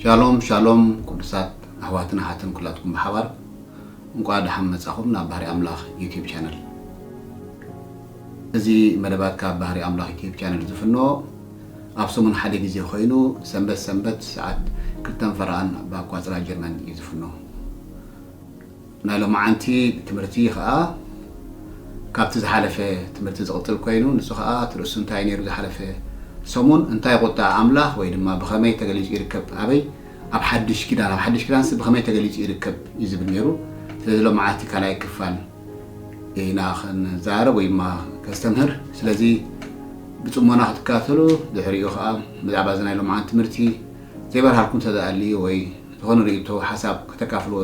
ሻሎም ሻሎም ቅዱሳት ኣሕዋትን ኣሓትን ኩላትኩም ብሓባር እንቋዕ ደሓን መጻኹም ናብ ባህሪ ኣምላኽ ዩቲዩብ ቻነል። እዚ መደባት ካብ ባህሪ ኣምላኽ ዩቲዩብ ቻነል ዝፍኖ ኣብ ሰሙን ሓደ ግዜ ኮይኑ ሰንበት ሰንበት ሰዓት ክልተን ፈረቓን ብኣቋጽራ ጀርመን እዩ ዝፍኖ። ናይ ሎማዓንቲ ትምህርቲ ኸኣ ካብቲ ዝሓለፈ ትምህርቲ ዝቕጽል ኮይኑ ንሱ ኸኣ እቲ ርእሱ እንታይ ነይሩ ዝሓለፈ ሰሙን እንታይ ቁጣ ኣምላኽ ወይ ድማ ብኸመይ ተገሊጹ ይርከብ ኣበይ ኣብ ሓድሽ ኪዳን ኣብ ሓድሽ ኪዳንስ ብኸመይ ተገሊጹ ይርከብ እዩ ዝብል ነይሩ። ስለዚ ሎማዓንቲ ካልኣይ ክፋል ኢና ክንዛረብ ወይ ድማ ከስተምህር። ስለዚ ብጽሞና ክትከታተሉ ድሕሪኡ ኸኣ ብዛዕባ እዚ ናይ ሎማዓንቲ ትምህርቲ ዘይበርሃልኩም ተደኣልዩ ወይ ዝኾነ ርእይቶ ሓሳብ ከተካፍልዎ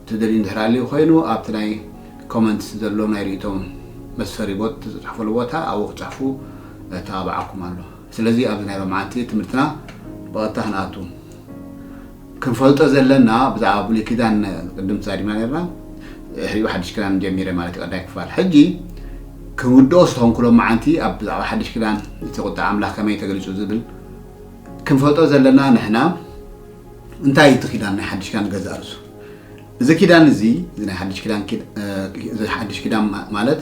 ትደልዩ እንድሕር ኣልዩ ኮይኑ ኣብቲ ናይ ኮመንትስ ዘሎ ናይ ርእይቶ መስፈሪ ቦት ትጽሕፈሉ ቦታ ኣብኡ ክጽሕፉ ተባብዓኩም ኣሎ። ስለዚ ኣብዚ ናይ ሎማዓንቲ ትምህርትና ብቐጥታ ክንኣቱ። ክንፈልጦ ዘለና ብዛዕባ ብሉይ ኪዳን ቅድም ተዛሪብና ነርና። ሕሪኡ ሓድሽ ኪዳን ጀሚረ ማለት እዩ ቀዳይ ክፋል። ሕጂ ክንውድኦ ዝተኾንኩ ሎማዓንቲ ኣብ ብዛዕባ ሓድሽ ኪዳን እቲ ቁጣ ኣምላኽ ከመይ ተገሊጹ ዝብል ክንፈልጦ ዘለና ንሕና እንታይ እዩ እቲ ኪዳን ናይ ሓድሽ ኪዳን ገዛእ ርእሱ? እዚ ኪዳን እዚ እዚ ናይ ሓድሽ ኪዳን ኪድ- እ፣ እዚ ሓድሽ ኪዳን ማ- ማለት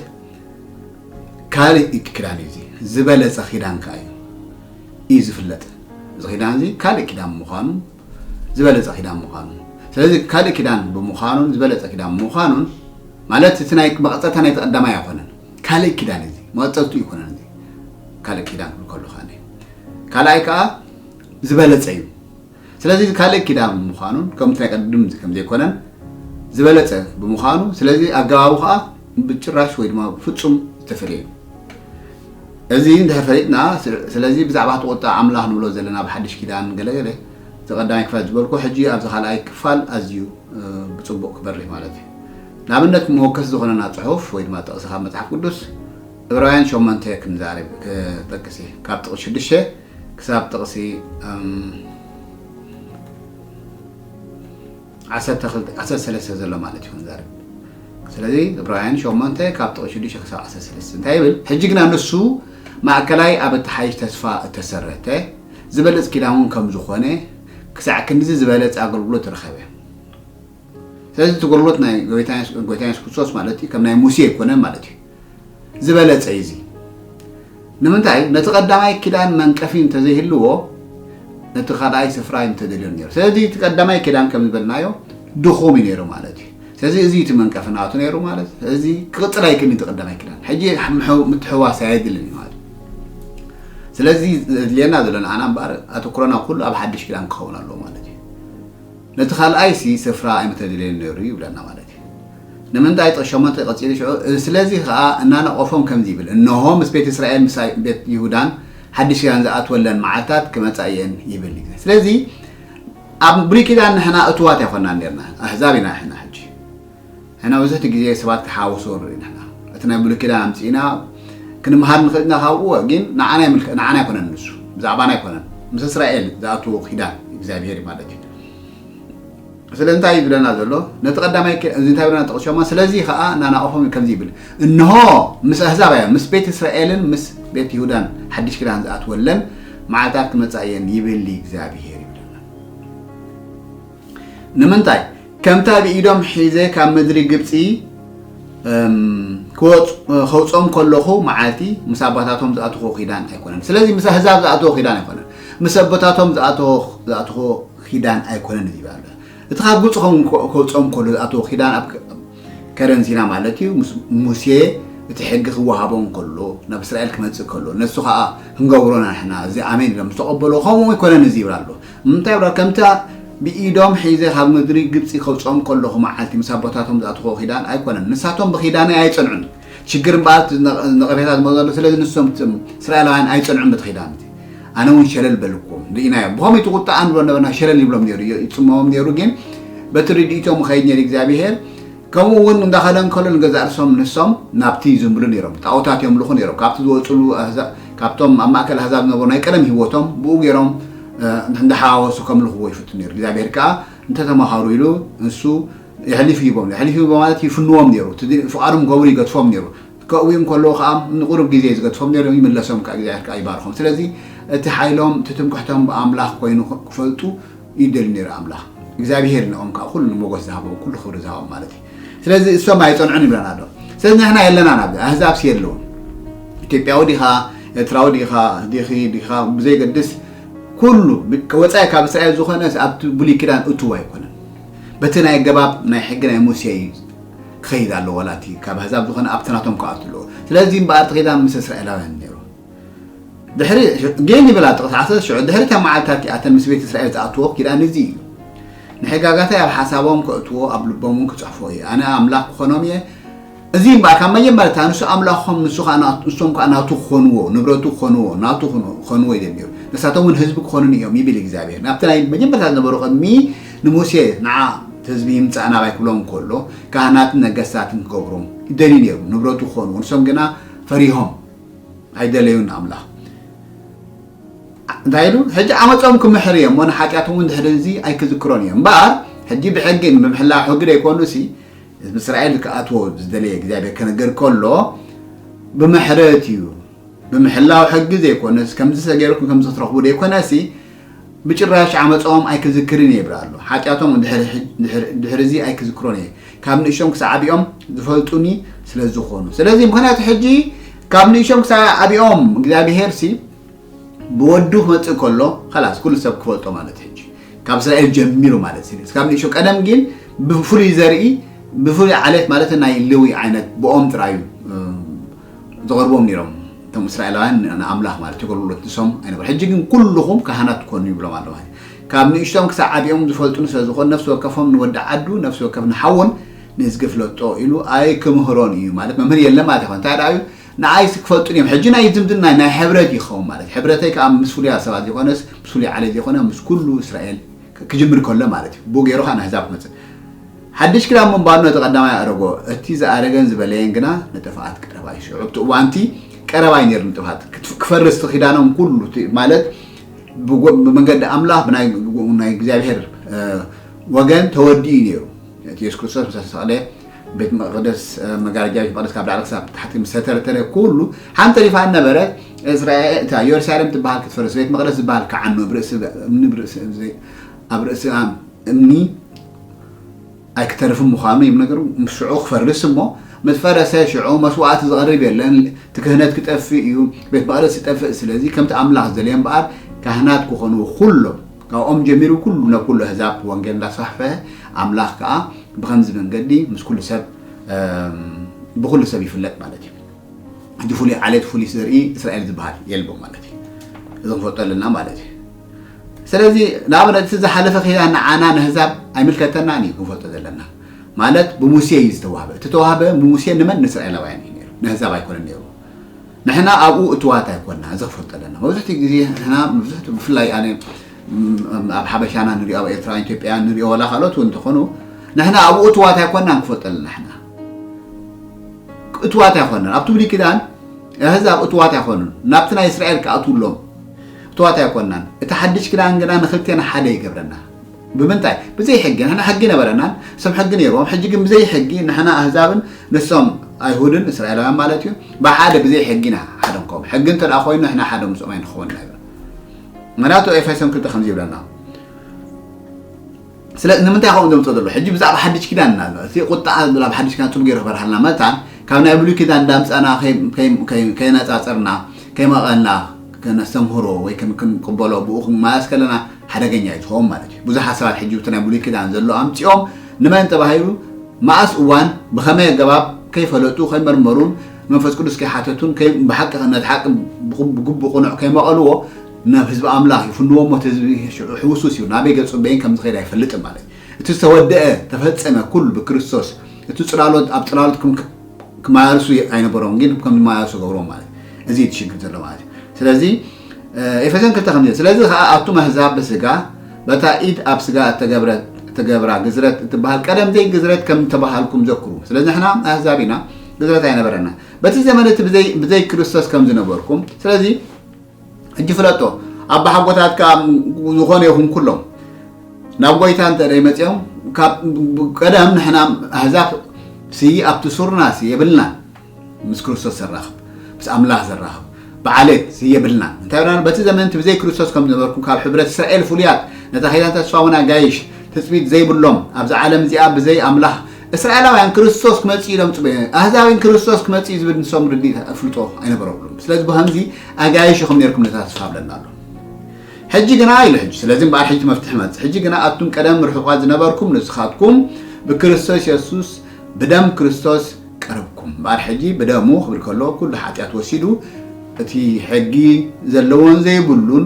ካልእ ኪዳን እዩ። እዚ ዝበለጸ ኪዳን ከኣ እዩ እዩ ዝፍለጥ። እዚ ኪዳን እዚ ካልእ ኪዳን ምዃኑ ዝበለጸ ኪዳን ምዃኑ። ስለዚ ካልእ ኪዳን ብምዃኑን ዝበለጸ ኪዳን ምዃኑን ማለት እቲ ናይ መቐጸልታ ናይ ተቐዳማይ ኣይኮነን። ካልእ ኪዳን እዚ መቐጸልቱ ይኮነን። እዚ ካልእ ኪዳን ክብል ከሎ ከኣ ካልኣይ ከኣ ዝበለጸ እዩ። ስለዚ እዚ ካልእ ኪዳን ብምዃኑን ከምቲ ናይ ቀድም ከም ዘይኮነን ዝበለጸ ብምዃኑ ስለዚ ኣገባቡ ከኣ ብጭራሽ ወይ ድማ ፍጹም ዝተፈለየ እዩ። እዚ እንድሕር ፈሊጥና ስ- ስለዚ ብዛዕባ እቲ ቁጣ ኣምላኽ ንብሎ ዘለና ብሓድሽ ኪዳን ገለገለ እቲ ቀዳማይ ክፋል ዝበልኩ ሕጂ ኣብዚ ካልኣይ ክፋል ኣዝዩ እ፣ ብጽቡቕ ክበርህ ማለት እዩ። ንኣብነት መወከሲ ዝኾነና ጽሑፍ ወይ ድማ ጥቕሲ ካብ መጽሓፍ ቅዱስ ዕብራውያን ሸሞንተ ክንዛረብ ክጠቅስ እየ ካብ ጥቕሲ ሽዱሽተ ክሳብ ጥቕሲ እም፣ ዓሰርተ ክልተ ዓሰርተ ሰለስተ ዘሎ ማለት እዩ ክንዛረብ። ስለዚ ዕብራውያን ሸሞንተ ካብ ጥቕሲ ሽዱሽተ ክሳብ ዓሰርተ ሰለስተ እንታይ ይብል? ሕጂ ግና ንሱ ማእከላይ ኣብ እተሓይሽ ተስፋ እተሰረተ ዝበለጽ ኪዳን እውን ከም ዝኾነ ክሳዕ ክንድዚ ዝበለጸ ኣገልግሎት ረኸበ። ስለዚ እቲ ጎልጎት ናይ ጎይታ የሱስ- ጎይታ የሱስ ክርስቶስ ማለት እዩ ከም ናይ ሙሴ ኣይኮነን ማለት እዩ። ዝበለጸ እዩ እዚ። ንምንታይ ነቲ ቀዳማይ ኪዳን መንቀፊ እንተዘይህልዎ ነቲ ካልኣይ ስፍራ እዩ እንተደልዮ ነይሩ። ስለዚ እቲ ቀዳማይ ኪዳን ከም ዝበልናዮ ድኹም እዩ ነይሩ ማለት እዩ። ስለዚ እዚ እቲ መንቀፊ ናቱ ነይሩ ማለት እዚ ክቕጽል ኣይክእልን እቲ ቀዳማይ ኪዳን ሕጂ ምትሕዋስ ኣየድልን እዩ ማለት እዩ። ስለዚ ዘድልየና ዘሎ ንዓና እምበኣር ኣተኩሮና ኩሉ ኣብ ሓድሽ ኪዳን ክኸውን ኣለዎ ማለት እዩ። ነቲ ካልኣይሲ ስፍራ ኣይምተደልየን ነይሩ ይብለና ማለት እዩ። ንምንታይ ጥቕሲ ሸሞንተ ቀጺሉ ሽዑ ስለዚ ከኣ እናነቐፎም ከምዚ ይብል እንሆ ምስ ቤት እስራኤል ምስ ቤት ይሁዳን ሓድሽ ኪዳን ዝኣትወለን መዓልታት ክመጻ እየን ይብል እዩ። ስለዚ ኣብ ብሉይ ኪዳን ንሕና እትዋት ኣይኮናን ነርና ኣህዛብ ኢና ሕና ሕጂ ሕና ብዙሕቲ ግዜ ሰባት ክሓወስዎ ንርኢ ንሕና እቲ ናይ ብሉይ ኪዳን ኣምጺእና ክንምሃር ንኽእል ኢና ካብኡ ግን ንዓና ኣይምልከ- ንዓና ኣይኮነን ንሱ ብዛዕባና ኣይኮነን ምስ እስራኤል ዝኣትዎ ኪዳን እግዚኣብሔር እዩ ማለት እዩ። ስለ እንታይ እዩ ዝብለና ዘሎ ነቲ ቀዳማይ ኪ- እዚ እንታይ ብለና ጥቕሶማ ስለዚ ከዓ እናናቐፎም ከምዚ ይብል እንሆ ምስ ኣህዛብ እያ ምስ ቤት እስራኤልን ምስ ቤት ይሁዳን ሓድሽ ኪዳን ዝኣትወለን መዓልታት ክመፃ እየን ይብል እግዚኣብሔር ይብለና። ንምንታይ ከምታ ብኢዶም ሒዘ ካብ ምድሪ ግብፂ ከውፅኦም ከለኹ መዓልቲ ምስ ኣባታቶም ዝኣትኹ ኪዳን ኣይኮነን። ስለዚ ምስ ኣህዛብ ዝኣትኹ ኪዳን ኣይኮነን፣ ምስ ኣቦታቶም ዝኣትኹ ኪዳን ኣይኮነን እዩ ይባል። እቲ ካብ ግብፂ ከውፅኦም ከሎ ዝኣትኹ ኪዳን ኣብ ከረን ሲና ማለት እዩ። ሙሴ እቲ ሕጊ ክወሃቦ ከሎ ናብ እስራኤል ክመፅእ ከሎ ነሱ ከዓ ክንገብሮ ናሕና እዚ ኣሜን ኢሎም ዝተቐበሎ ከምኡ ኣይኮነን እዚ ይብል ኣሎ። እንታይ ብላ ከምታ ብኢዶም ሒዘ ካብ ምድሪ ግብፂ ከውፅኦም ከለኹ መዓልቲ ምስ ኣቦታቶም ዝኣትኹዎ ኪዳን ኣይኮነን። ንሳቶም ብኪዳነይ ኣይፀንዑን። ሽግር እምበኣር ነቐፌታ ዝመዘሉ ስለዚ ንሶም እስራኤላውያን ኣይፀንዑን በቲ ኪዳን እቲ ኣነ እውን ሸለል በልኩዎም ርኢናዮ። ብኸመይ እቲ ቁጣ ኣንብሎ ነበርና ሸለል ይብሎም ነይሩ ይፅመዎም ነይሩ። ግን በቲ ርድኢቶም ይኸይድ ነይሩ እግዚኣብሄር። ከምኡ እውን እንዳኸደ እንከሎ ንገዛእ ርእሶም ንሶም ናብቲ ዝምብሉ ነይሮም ጣዖታት የምልኹ ነይሮም። ካብቲ ዝወፅሉ ኣህዛ- ካብቶም ኣብ ማእከል ኣህዛብ ዝነበሩ ናይ ቀደም ህይወቶም ብኡ ገይሮም እንዳሓዋወሱ ከምልኽዎ ይፍትኑ ነይሩ። እግዚኣብሔር ከዓ እንተተማሃሩ ኢሉ ንሱ የሕሊፉ ሂቦም። የሕሊፉ ሂቦ ማለት ይፍንዎም ነይሩ። እቲ ፍቓዶም ገብሩ ይገድፎም ነይሩ። ከእውዩ እንከለዉ ከዓ ንቁሩብ ግዜ ዝገድፎም ነይሩ ይምለሶም ከዓ እግዚኣብሔር ከዓ ይባርኾም። ስለዚ እቲ ሓይሎም እቲ ትምክሕቶም ብኣምላኽ ኮይኑ ክፈልጡ ይደልዩ ነይሩ ኣምላኽ እግዚኣብሔር። ንኦም ከዓ ኩሉ ሞገስ ዝሃቦም ኩሉ ክብሪ ዝሃቦም ማለት እዩ። ስለዚ እሶም ኣይጸንዑን ይብለና ኣሎ። ስለዚ ንሕና የለናን ኣብዚ ኣህዛብሲ የለውን። ኢትዮጵያዊ ዲኻ ኤርትራዊ ዲኻ ዲኺ ዲኻ ብዘይገድስ ኩሉ ወፃኢ ካብ እስራኤል ዝኾነ ኣብቲ ብሉይ ኪዳን እትው ኣይኮነን። በቲ ናይ ኣገባብ ናይ ሕጊ ናይ ሙሴ እዩ ክኸይድ ኣለዎ። ዋላ እቲ ካብ ኣህዛብ ዝኾነ ኣብቲ ናቶም ክኣቱ ኣለዎ። ስለዚ እምበኣር እቲ ኪዳን ምስ እስራኤላውያን ነይሩ። ድሕሪ ጌን ይብል ጥቕሲ ዓሰርተ ሽዑ ድሕሪ እተን መዓልትታት እቲኣተን ምስ ቤት እስራኤል ዝኣትዎ ኪዳን እዚ እዩ። ንሕጋጋተይ ኣብ ሓሳቦም ከእትዎ ኣብ ልቦም እውን ክጽሕፎ እየ። ኣነ ኣምላኽ ክኾኖም እየ። እዚ እምበኣር ካብ መጀመርታ ንሱ ኣምላኾም ንሱ ከዓ ናቱ- ንሶም ከዓ ናቱ ክኾንዎ ንብረቱ ክኾንዎ ናቱ ክኾንዎ ይደል ነይሩ። ንሳቶም እውን ህዝቢ ክኾኑን እዮም ይብል እግዚኣብሔር። ናብቲ ናይ መጀመርታ ዝነበሩ ቅድሚ ንሙሴ ንዓ ህዝቢ ይምፃእ ናባይ ክብሎም ከሎ ካህናትን ነገስታትን ክገብሮም ይደልዩ ነይሩ። ንብረቱ ክኾንዎ ንሶም ግና ፈሪሆም ኣይደለዩን ኣምላኽ። እንታይ ኢሉ ሕጂ ዓመፆም ክምሕር እዮም እሞ ንሓጢኣቶም እውን ድሕሪ እዚ ኣይክዝክሮን እዮም እምበኣር ሕጂ ብሕጊ ብምሕላው ሕጊ ደይኮኑ ሲ እስራኤል ክኣትዎ ዝደለየ እግዚኣብሔር ክነገር ከሎ ብምሕረት እዩ። ብምሕላው ሕጊ ዘይኮነስ ከምዚ ተገይርኩም ከምዚ ክትረኽቡ ዘይኮነሲ ብጭራሽ ዓመፃኦም ኣይክዝክርን እየ ይብል ኣሎ። ሓጢኣቶም ድሕሪ እዚ ኣይክዝክሮን እየ ካብ ንእሽቶም ክሳዕ ዓቢኦም ዝፈልጡኒ ስለዝኾኑ። ስለዚ ምክንያቱ ሕጂ ካብ ንእሽቶም ክሳዕ ዓቢኦም እግዚኣብሔር ሲ ብወዱ ክመፅእ ከሎ ላስ ኩሉ ሰብ ክፈልጦ ማለት ሕጂ ካብ እስራኤል ጀሚሩ ማለት ሲ ካብ ንእሽቶ ቀደም ግን ብፍሉይ ዘርኢ ብፍሉይ ዓሌት ማለት ናይ ልዊ ዓይነት ብኦም ጥራዩ ዘቐርቦም ነይሮም። እቶም እስራኤላውያን ንኣምላኽ ማለት የገልግሎት ንሶም ኣይነበሩ። ሕጂ ግን ኩልኹም ካህናት ትኮኑ ይብሎም ኣለዉ። ካብ ንእሽቶም ክሳብ ዓቢኦም ዝፈልጡኒ ስለ ዝኾኑ ነፍሲ ወከፎም ንወዲ ዓዱ ነፍሲ ወከፍ ንሓውን ንእዝጊ ፍለጦ ኢሉ ኣይክምህሮን እዩ ማለት መምህር የለን ማለት ይኾን። እንታይ ደኣ እዩ ንዓይ ክፈልጡን እዮም። ሕጂ ናይ ዝምድና ናይ ሕብረት ይኸውን ማለት ሕብረተይ ከዓ ምስ ፍሉያት ሰባት ዘይኮነስ ምስ ፍሉይ ዓሌት ዘይኮነ ምስ ኩሉ እስራኤል ክጅምር ከሎ ማለት እዩ። ብኡ ገይሩ ከዓ ንኣህዛብ ክመፅእ ሓድሽ ክዳን ምንባሩ ነቲ ቀዳማይ ኣረጎ፣ እቲ ዝኣረገን ዝበለየን ግና ንጥፍኣት ቀረባ እዩ። ሽዑ ኣብቲ እዋንቲ ቀረባ እዩ ነይሩ ንጥፍኣት ክፈርስ እቲ ኪዳኖም ኩሉ ማለት ብመንገዲ ኣምላኽ ብናይ እግዚኣብሔር ወገን ተወዲኡ ነይሩ። እቲ የሱስ ክርስቶስ ምስ ተሰቕለ ቤት መቅደስ መጋረጃ ቤት መቅደስ ካብ ላዕሊ ክሳብ ታሕቲ ምስ ተተረተረ ኩሉ ሓንቲ ተሪፋ ነበረት። እስራኤል እታ ኢየሩሳሌም ትበሃል ክትፈርስ ቤት መቅደስ ዝበሃል ከዓ ኣብ ርእሲ እምኒ ኣይክተርፍን ምዃኑ እዩ ነገሩ። ምስ ሽዑ ክፈርስ እሞ ምስ ፈረሰ ሽዑ መስዋእቲ ዝቐርብ የለን። እቲ ክህነት ክጠፍእ እዩ። ቤት መቕደስ ይጠፍእ። ስለዚ ከምቲ ኣምላኽ ዝደለዮ እምበኣር ካህናት ክኾኑ ኩሎም ካብኦም ጀሚሩ ኩሉ ናብ ኩሉ ኣህዛብ ወንጌል እንዳስፋሕፈሐ ኣምላኽ ከዓ ብኸምዚ መንገዲ ምስ ኩሉ ሰብ ብኩሉ ሰብ ይፍለጥ ማለት እዩ። ሕጂ ፍሉይ ዓሌት ፍሉይ ዘርኢ እስራኤል ዝበሃል የልቦ ማለት እዩ። እዚ ክንፈልጦ ኣለና ማለት እዩ። ስለዚ ንኣብነት እቲ ዝሓለፈ ኪዳን ንዓና ንህዛብ ኣይምልከተናን እዩ ክንፈልጦ ዘለና። ማለት ብሙሴ እዩ ዝተዋህበ። እቲ ተዋህበ ብሙሴ ንመን ንእስራኤላውያን እዩ ነይሩ፣ ንህዛብ ኣይኮነን ነይሩ። ንሕና ኣብኡ እትዋት ኣይኮንና፣ እዚ ክፈልጦ ኣለና። መብዛሕትኡ ግዜ ንሕና መብዛሕትኡ ብፍላይ ኣነ ኣብ ሓበሻና ንሪኦ ኣብ ኤርትራ ኢትዮጵያ ንሪኦ ዋላ ካልኦት እውን እንተኾኑ ንሕና ኣብኡ እትዋት ኣይኮንና ንክፈልጦ ኣለና። ሕና እትዋት ኣይኮነን ኣብቲ ብሉይ ኪዳን ኣህዛብ እትዋት ኣይኮኑን ናብቲ ናይ እስራኤል ክኣትውሎም እትዋት ኣይኮናን። እቲ ሓድሽ ኪዳን ግና ንክልቴና ሓደ ይገብረና። ብምንታይ? ብዘይ ሕጊ። ንሕና ሕጊ ነበረናን እሶም ሕጊ ነይርዎም። ሕጂ ግን ብዘይ ሕጊ ንሕና ኣህዛብን ንሶም ኣይሁድን እስራኤላውያን ማለት እዩ ብሓደ ብዘይ ሕጊ ኢና ሓደ ንከውን። ሕጊ እንተ ደኣ ኮይኑ ንሕና ሓደ ምስኦም ኣይንኸውን ኢና ይብል። ምክንያቱ ኤፌሶን ክልተ ከምዚ ይብለና። ስለ ንምንታይ ከምኡ ዘምፅኦ ዘሎ ሕጂ ብዛዕባ ሓድሽ ኪዳን እና እቲ ቁጣ ኣብ ሓድሽ ኪዳን ፅቡቅ ገይሩ ክበርሃልና መታን ካብ ናይ ብሉይ ኪዳን እንዳምፃና ከይነፃፀርና ከይመቐልና ከነስተምህሮ ወይ ክንቅበሎ ብኡ ክንመላለስ ከለና ሓደገኛ እዩ ዝኸውን ማለት እዩ። ብዙሓት ሰባት ሕጂ ብቲ ናይ ብሉይ ኪዳን ዘሎ ኣምፂኦም ንመን ተባሂሉ መኣስ እዋን ብኸመይ ኣገባብ ከይፈለጡ ከይመርመሩን መንፈስ ቅዱስ ከይሓተቱን ብሓቂ ነቲ ሓቂ ብግቡእ ቅኑዕ ከይመቐልዎ ናብ ህዝቢ ኣምላኽ ይፍንዎ እሞ እቲ ህዝቢ ሽዑ ሕውሱስ እዩ ናበይ ገጹ በይን ከም ዝኸይድ ኣይፈልጥን ማለት እዩ። እቲ ዝተወደአ ተፈጸመ ኩሉ ብክርስቶስ እቲ ጽላሎት ኣብ ጽላሎት ክመላለሱ ኣይነበሮም ግን ከም ዝመላለሱ ገብሮም ማለት እዩ። እዚ እቲ ሽግር ዘሎ ማለት እዩ። ስለዚ ኤፌሶን ክልተ ከምዚ ስለዚ ከዓ ኣቱም ኣህዛብ ብስጋ በታ ኢድ ኣብ ስጋ እተገብራ ግዝረት እትበሃል ቀደም ዘይ ግዝረት ከም እተባሃልኩም ዘክሩ። ስለዚ ንሕና ኣህዛብ ኢና፣ ግዝረት ኣይነበረና በቲ ዘመን እቲ ብዘይ ክርስቶስ ከም ዝነበርኩም። ስለዚ ሕጂ ፍለጦ ኣቦሓጎታትካ ዝኾነ ይኹን ኩሎም ናብ ጎይታ እንተ ደይ መፅኦም ቀደም ንሕና ኣህዛብ ስይ ኣብቲ ሱርና ሲ የብልና ምስ ክርስቶስ ዘራኽብ ምስ ኣምላኽ ዘራኽብ ብዓሌት የብልናን። እንታይ ብለና? በቲ ዘመን እቲ ብዘይ ክርስቶስ ከም ዝነበርኩም፣ ካብ ሕብረት እስራኤል ፍሉያት፣ ነታ ኪዳን ተስፋ እውን ኣጋይሽ ትጽቢት ዘይብሎም፣ ኣብዛ ዓለም እዚኣ ብዘይ ኣምላኽ፣ እስራኤላውያን ክርስቶስ ክመጽእ ኢሎም ጽበ ኣህዛብን ክርስቶስ ክመጽእ እዩ ዝብል ንሶም ርድኢት ኣፍልጦ ኣይነበረብሉም። ስለዚ ብኸምዚ ኣጋይሽ ኢኹም ነርኩም ነታ ተስፋ ብለና ኣሎ። ሕጂ ግና ኢሉ ሕጂ፣ ስለዚ እምበኣር ሕጂ መፍትሒ መጽእ። ሕጂ ግና ኣቱም ቀደም ርሑቓት ዝነበርኩም ንስኻትኩም ብክርስቶስ የሱስ ብደም ክርስቶስ ቀረብኩም። እምበኣር ሕጂ ብደሙ ክብል ከሎ ኩሉ ሓጢኣት ወሲዱ፣ እቲ ሕጊ ዘለዎን ዘይብሉን፣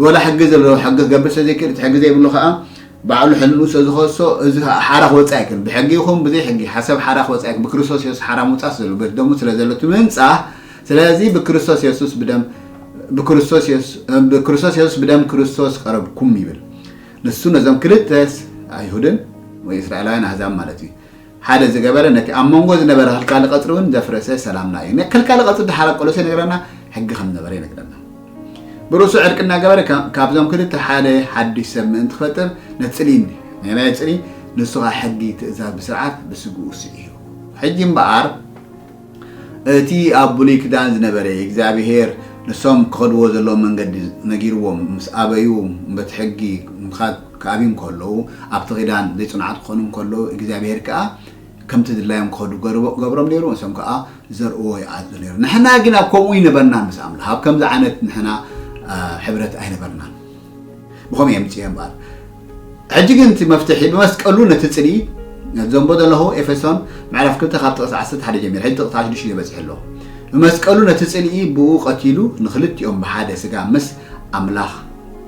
ወላ ሕጊ ዘለዎ ሕጊ ክገብር ስለ ዘይክእል፣ እቲ ሕጊ ዘይብሉ ከኣ ባዕሉ ሕልንኡ ስለ ዝኸሶ፣ እዚ ሓራ ክወጽእ ኣይክእልን። ብሕጊ ይኹን ብዘይ ሕጊ፣ ሓሳብ ሓራ ክወጽእ ኣይክእልን። ብክርስቶስ የሱስ ሓራ ምውጻእ ስለ ዘለዎ፣ በቲ ደሙ ስለ ዘሎ እቲ ምንጻህ፣ ስለዚ ብክርስቶስ የሱስ ብደም፣ ብክርስቶስ የሱስ፣ ብክርስቶስ የሱስ ብደም ክርስቶስ ቀረብኩም ይብል። ንሱ ነዞም ክልተስ ኣይሁድን ወይ እስራኤላውያን ኣህዛብ ማለት እዩ። ሓደ ዝገበረ ነቲ ኣብ መንጎ ዝነበረ ክልካሊ ቀጽሪ እውን ዘፍረሰ ሰላምና እዩ። ነ-፣ ክልካሊ ቀጽሪ ድሓር ኣብ ቆሎሴ ነገረና ሕጊ ከም ዝነበረ ይነግረና። ብርእሱ ዕርቂ እናገበረ ካብ-፣ ካብዞም ክልተ ሓደ ሓድሽ ሰብ ምእንቲ ክፈጥር ነቲ ጽልኢ እንዲ-፣ ናይ ናይ ጽልኢ ንሱ ኸኣ ሕጊ ትእዛዝ ብስርዓት ብስግኡ ስዒሩ። ሕጂ እምበኣር እቲ ኣብ ብሉይ ክዳን ዝነበረ እግዚኣብሄር ንሶም ክኸድዎ ዘለዎም መንገዲ ነጊርዎም ምስ ኣበዩ በቲ ሕጊ ምኻድ ክኣብዩ እንከለዉ ኣብቲ ክዳን ዘይጽኑዓት ክኾኑ እንከለዉ እግዚኣብሄር ከኣ ከምቲ ድላዮም ክኸዱ ገርቦ-፣ ገብሮም ነይሩ። ንሶም ከኣ ዘርእዎ ይኣዝዙ ነይሩ። ንሕና ግን ኣብ ከምኡ ኣይነበርናን ምስ ኣምላኽ። ኣብ ከምዚ ዓይነት ንሕና፣ አ፣ ሕብረት ኣይነበርናን። ብኸምኡ የምጽእ እምበኣር። ሕጂ ግን እቲ መፍትሒ ብመስቀሉ ነቲ ጽልኢ፣ ነቲ ዘንቦ ዘለኹ ኤፌሶን ምዕራፍ ክልተ ካብ ጥቕሲ ዓሰርተ ሓደ ጀሚሩ፣ ሕጂ ጥቕሲ ሽዱሽተ በጺሑ ኣለኹ። ብመስቀሉ ነቲ ጽልኢ ብኡ ቀቲሉ ንኽልቲኦም ብሓደ ስጋ ምስ ኣምላኽ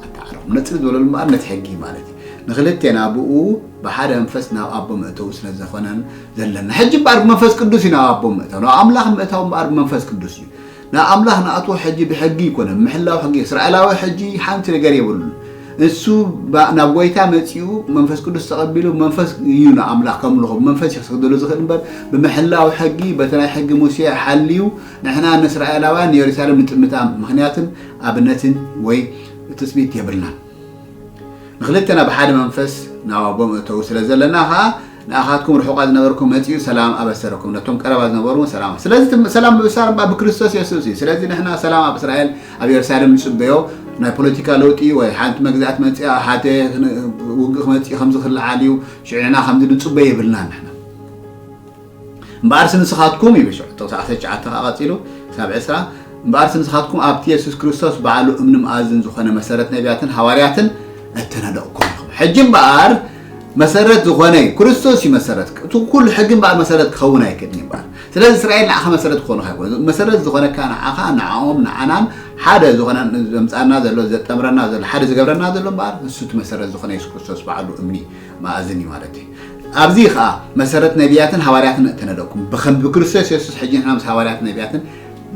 ኣተዓረቑ። ነጽሊ ዝበለሉ እምበኣር ነቲ ሕጊ ማለት እዩ። ንኽልቴና ብኡ ብሓደ መንፈስ ናብ ኣቦ መእተዊ ስለ ዝኾነን ዘለና። ሕጂ እምበኣር ብመንፈስ ቅዱስ እዩ ናብ ኣቦ ምእታው። ናብ ኣምላኽ ምእታው እምበኣር ብመንፈስ ቅዱስ እዩ። ንኣምላኽ ንኣትዎ ሕጂ ብሕጊ ኣይኮነን። ምሕላው ሕጊ፣ እስራኤላዊ ሕጂ ሓንቲ ነገር የብሉን። እሱ ባ-፣ ናብ ጎይታ መጺኡ መንፈስ ቅዱስ ተቐቢሉ መንፈስ እዩ ንኣምላኽ ከምልኾ፣ ብመንፈስ እዩ ክሰግደሉ ዝኽእል እምበር ብምሕላው ሕጊ፣ በቲ ናይ ሕጊ ሙሴ ሓልዩ ንሕና ንእስራኤላውያን ንየሩሳሌም ንጥምታ ምኽንያትን ኣብነትን ወይ ትጽቢት የብልናን። ንኽልተና ብሓደ መንፈስ ናብ ኣቦ መእተዊ ስለ ዘለና ኸኣ ንኣኻትኩም ርሑቓት ዝነበርኩም መጺኡ ሰላም ኣበሰረኩም፣ ነቶም ቀረባ ዝነበሩ እውን ሰላም። ስለዚ እቲ ሰላም ምብሳር እምበኣር ብክርስቶስ የሱስ እዩ። ስለዚ ንሕና ሰላም ኣብ እስራኤል፣ ኣብ የሩሳሌም ንጽበዮ። ናይ ፖለቲካ ለውጢ ወይ ሓንቲ መግዛእቲ መጺኣ ሃተ ውግእ ክመጽእ ከምዚ ክለዓል እዩ፣ ሽዑ ንሕና ከምዚ ንጽበዮ የብልናን ንሕና። እምበኣርሲ ንስኻትኩም ይብል ሽዑ ጥቕሲ ዓሰርተ ትሽዓተ ኸዓ ቀጺሉ ክሳብ ዕስራ፣ እምበኣርሲ ንስኻትኩም ኣብቲ የሱስ ክርስቶስ ባዕሉ እምኒ መኣዝን ዝኾነ መሰረት ነቢያትን ሃዋርያትን እተነደቕኩም ኢኹም። ሕጂ እምበኣር መሰረት ዝኾነ እዩ፣ ክርስቶስ እዩ መሰረት። እቲ ኩሉ ሕጊ እምበኣር መሰረት ክኸውን ኣይክእልን እዩ እምበኣር። ስለዚ እስራኤል ንዓኻ መሰረት ክኾኑኻ ኣይኮኑን። መሰረት ዝኾነካ ንዓኻ፣ ንዓኦም፣ ንዓናን ሓደ ዝኾነ ዘምጻና ዘሎ፣ ዘጠምረና ዘሎ፣ ሓደ ዝገብረና ዘሎ እምበኣር ንሱ እቲ መሰረት ዝኾነ የሱስ ክርስቶስ ባዕሉ እምኒ መኣዝን እዩ ማለት እዩ። ኣብዚ ኸኣ መሰረት ነቢያትን ሃዋርያትን እተነደቕኩም፣ ብኸም-፣ ብክርስቶስ የሱስ ሕጂ ንሕና ምስ ሃዋርያትን ነቢያትን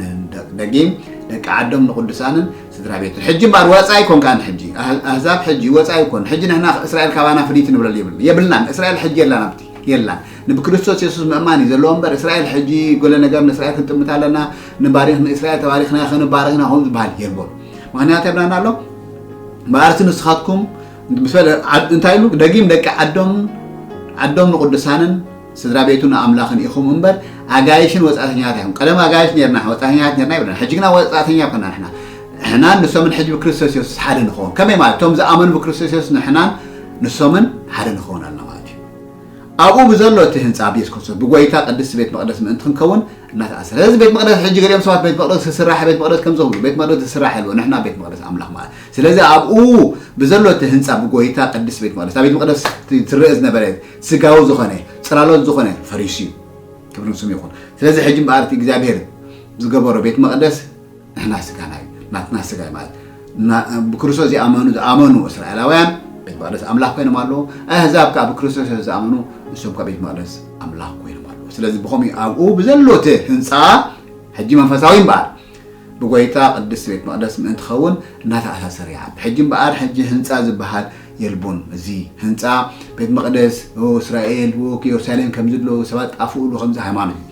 ንንደቕ። ደጊም ደቂ ዓዶም ንቅዱሳንን ስድራ ቤትን። ሕጂ እምበኣር ወጻኢ ኣይኮንካን። ሕጂ ኣህ-፣ ኣህዛብ ሕጂ ወጻኢ ኣይኮን። ሕጂ ንሕና እስራኤል ካባና ፍልይቲ ንብለሉ የብልና፣ የብልናን። እስራኤል ሕጂ የላን፣ ኣብቲ የላን። ንብክርስቶስ የሱስ ምእማን እዩ ዘለዎ እምበር እስራኤል ሕጂ ገለ ነገር ንእስራኤል ክንጥምት ኣለና፣ ንባሪኽ ንእስራኤል ተባሪኽና ክንባረኽና ከምኡ ዝበሃል የልቦን። ምኽንያት የብላና ኣሎ። እምበኣርሲ ንስኻትኩም ምስ በለ፣ ዓድ-፣ እንታይ ኢሉ? ደጊም ደቂ ዓዶም፣ ዓዶም ንቅዱሳንን ስድራ ቤቱ ንኣምላኽን ኢኹም እምበር ኣጋይሽን ወጻእተኛታት ኣይኹም። ቀደም ኣጋይሽ ኔርና፣ ወጻእተኛታት ኔርና ይብለና። ሕጂ ግና ወጻእተኛ ኮና ንሕና። ንሕናን ንሶምን ሕጂ ብክርስቶስ የሱስ ሓደ ንኸውን። ከመይ ማለት? እቶም ዝኣመኑ ብክርስቶስ የሱስ ንሕናን ንሶምን ሓደ ንኸውን ኣለና ማለት እዩ። ኣብኡ ብዘሎ እቲ ህንጻ ኣብ የሱስ ክርስቶስ ብጎይታ ቅድስቲ ቤት መቕደስ ምእንቲ ክንከውን እናተኣሰረ። ስለዚ ቤት መቕደስ ሕጂ ገሊኦም ሰባት ቤት መቕደስ ክስራሕ፣ ቤት መቕደስ ከምዚ ክብሉ፣ ቤት መቕደስ ዝስራሕ የልቦ፣ ንሕና ቤት መቕደስ ኣምላኽ ማለት። ስለዚ ኣብኡ ብዘሎ እቲ ህንጻ ብጎይታ ቅድስቲ ቤት መቕደስ፣ እታ ቤት መቕደስ ት-፣ ትረአ ዝነበረ ስጋዊ ዝኾነ፣ ጽላሎት ዝኾነ ፈሪሱ እዩ። ክብሪ ንስሙ ይኹን። ስለዚ ሕጂ እምበኣር እቲ እግዚኣብሔር ዝገበሮ ቤት መቕደስ ንሕና ስጋና እዩ፣ ናትና ስጋ እዩ ማለት። እና ብክርስቶስ ዝኣመኑ፣ ዝኣመኑ እስራኤላውያን ቤት መቕደስ ኣምላኽ ኮይኖም ኣለዉ። ኣህዛብ ከኣ ብክርስቶስ ዝኣመኑ ንሶም ከኣ ቤት መቕደስ ኣምላኽ ኮይኖም ኣለዉ። ስለዚ ብኸምኡ ኣብኡ ብዘሎ እቲ ህንጻ ሕጂ መንፈሳዊ እምበኣር ብጎይታ ቅድስቲ ቤት መቕደስ ምእንቲ ኸውን እናተኣሳሰረ ይዓቢ። ሕጂ እምበኣር ሕጂ ህንጻ ዝበሃል የልቦን። እዚ ህንጻ ቤት መቕደስ፣ ኦ፣ እስራኤል፣ ኦ፣ ኢየሩሳሌም ከምዚ ኣለዉ ሰባት ጣፍኡሉ ከምዚ ሃይማኖት እዩ።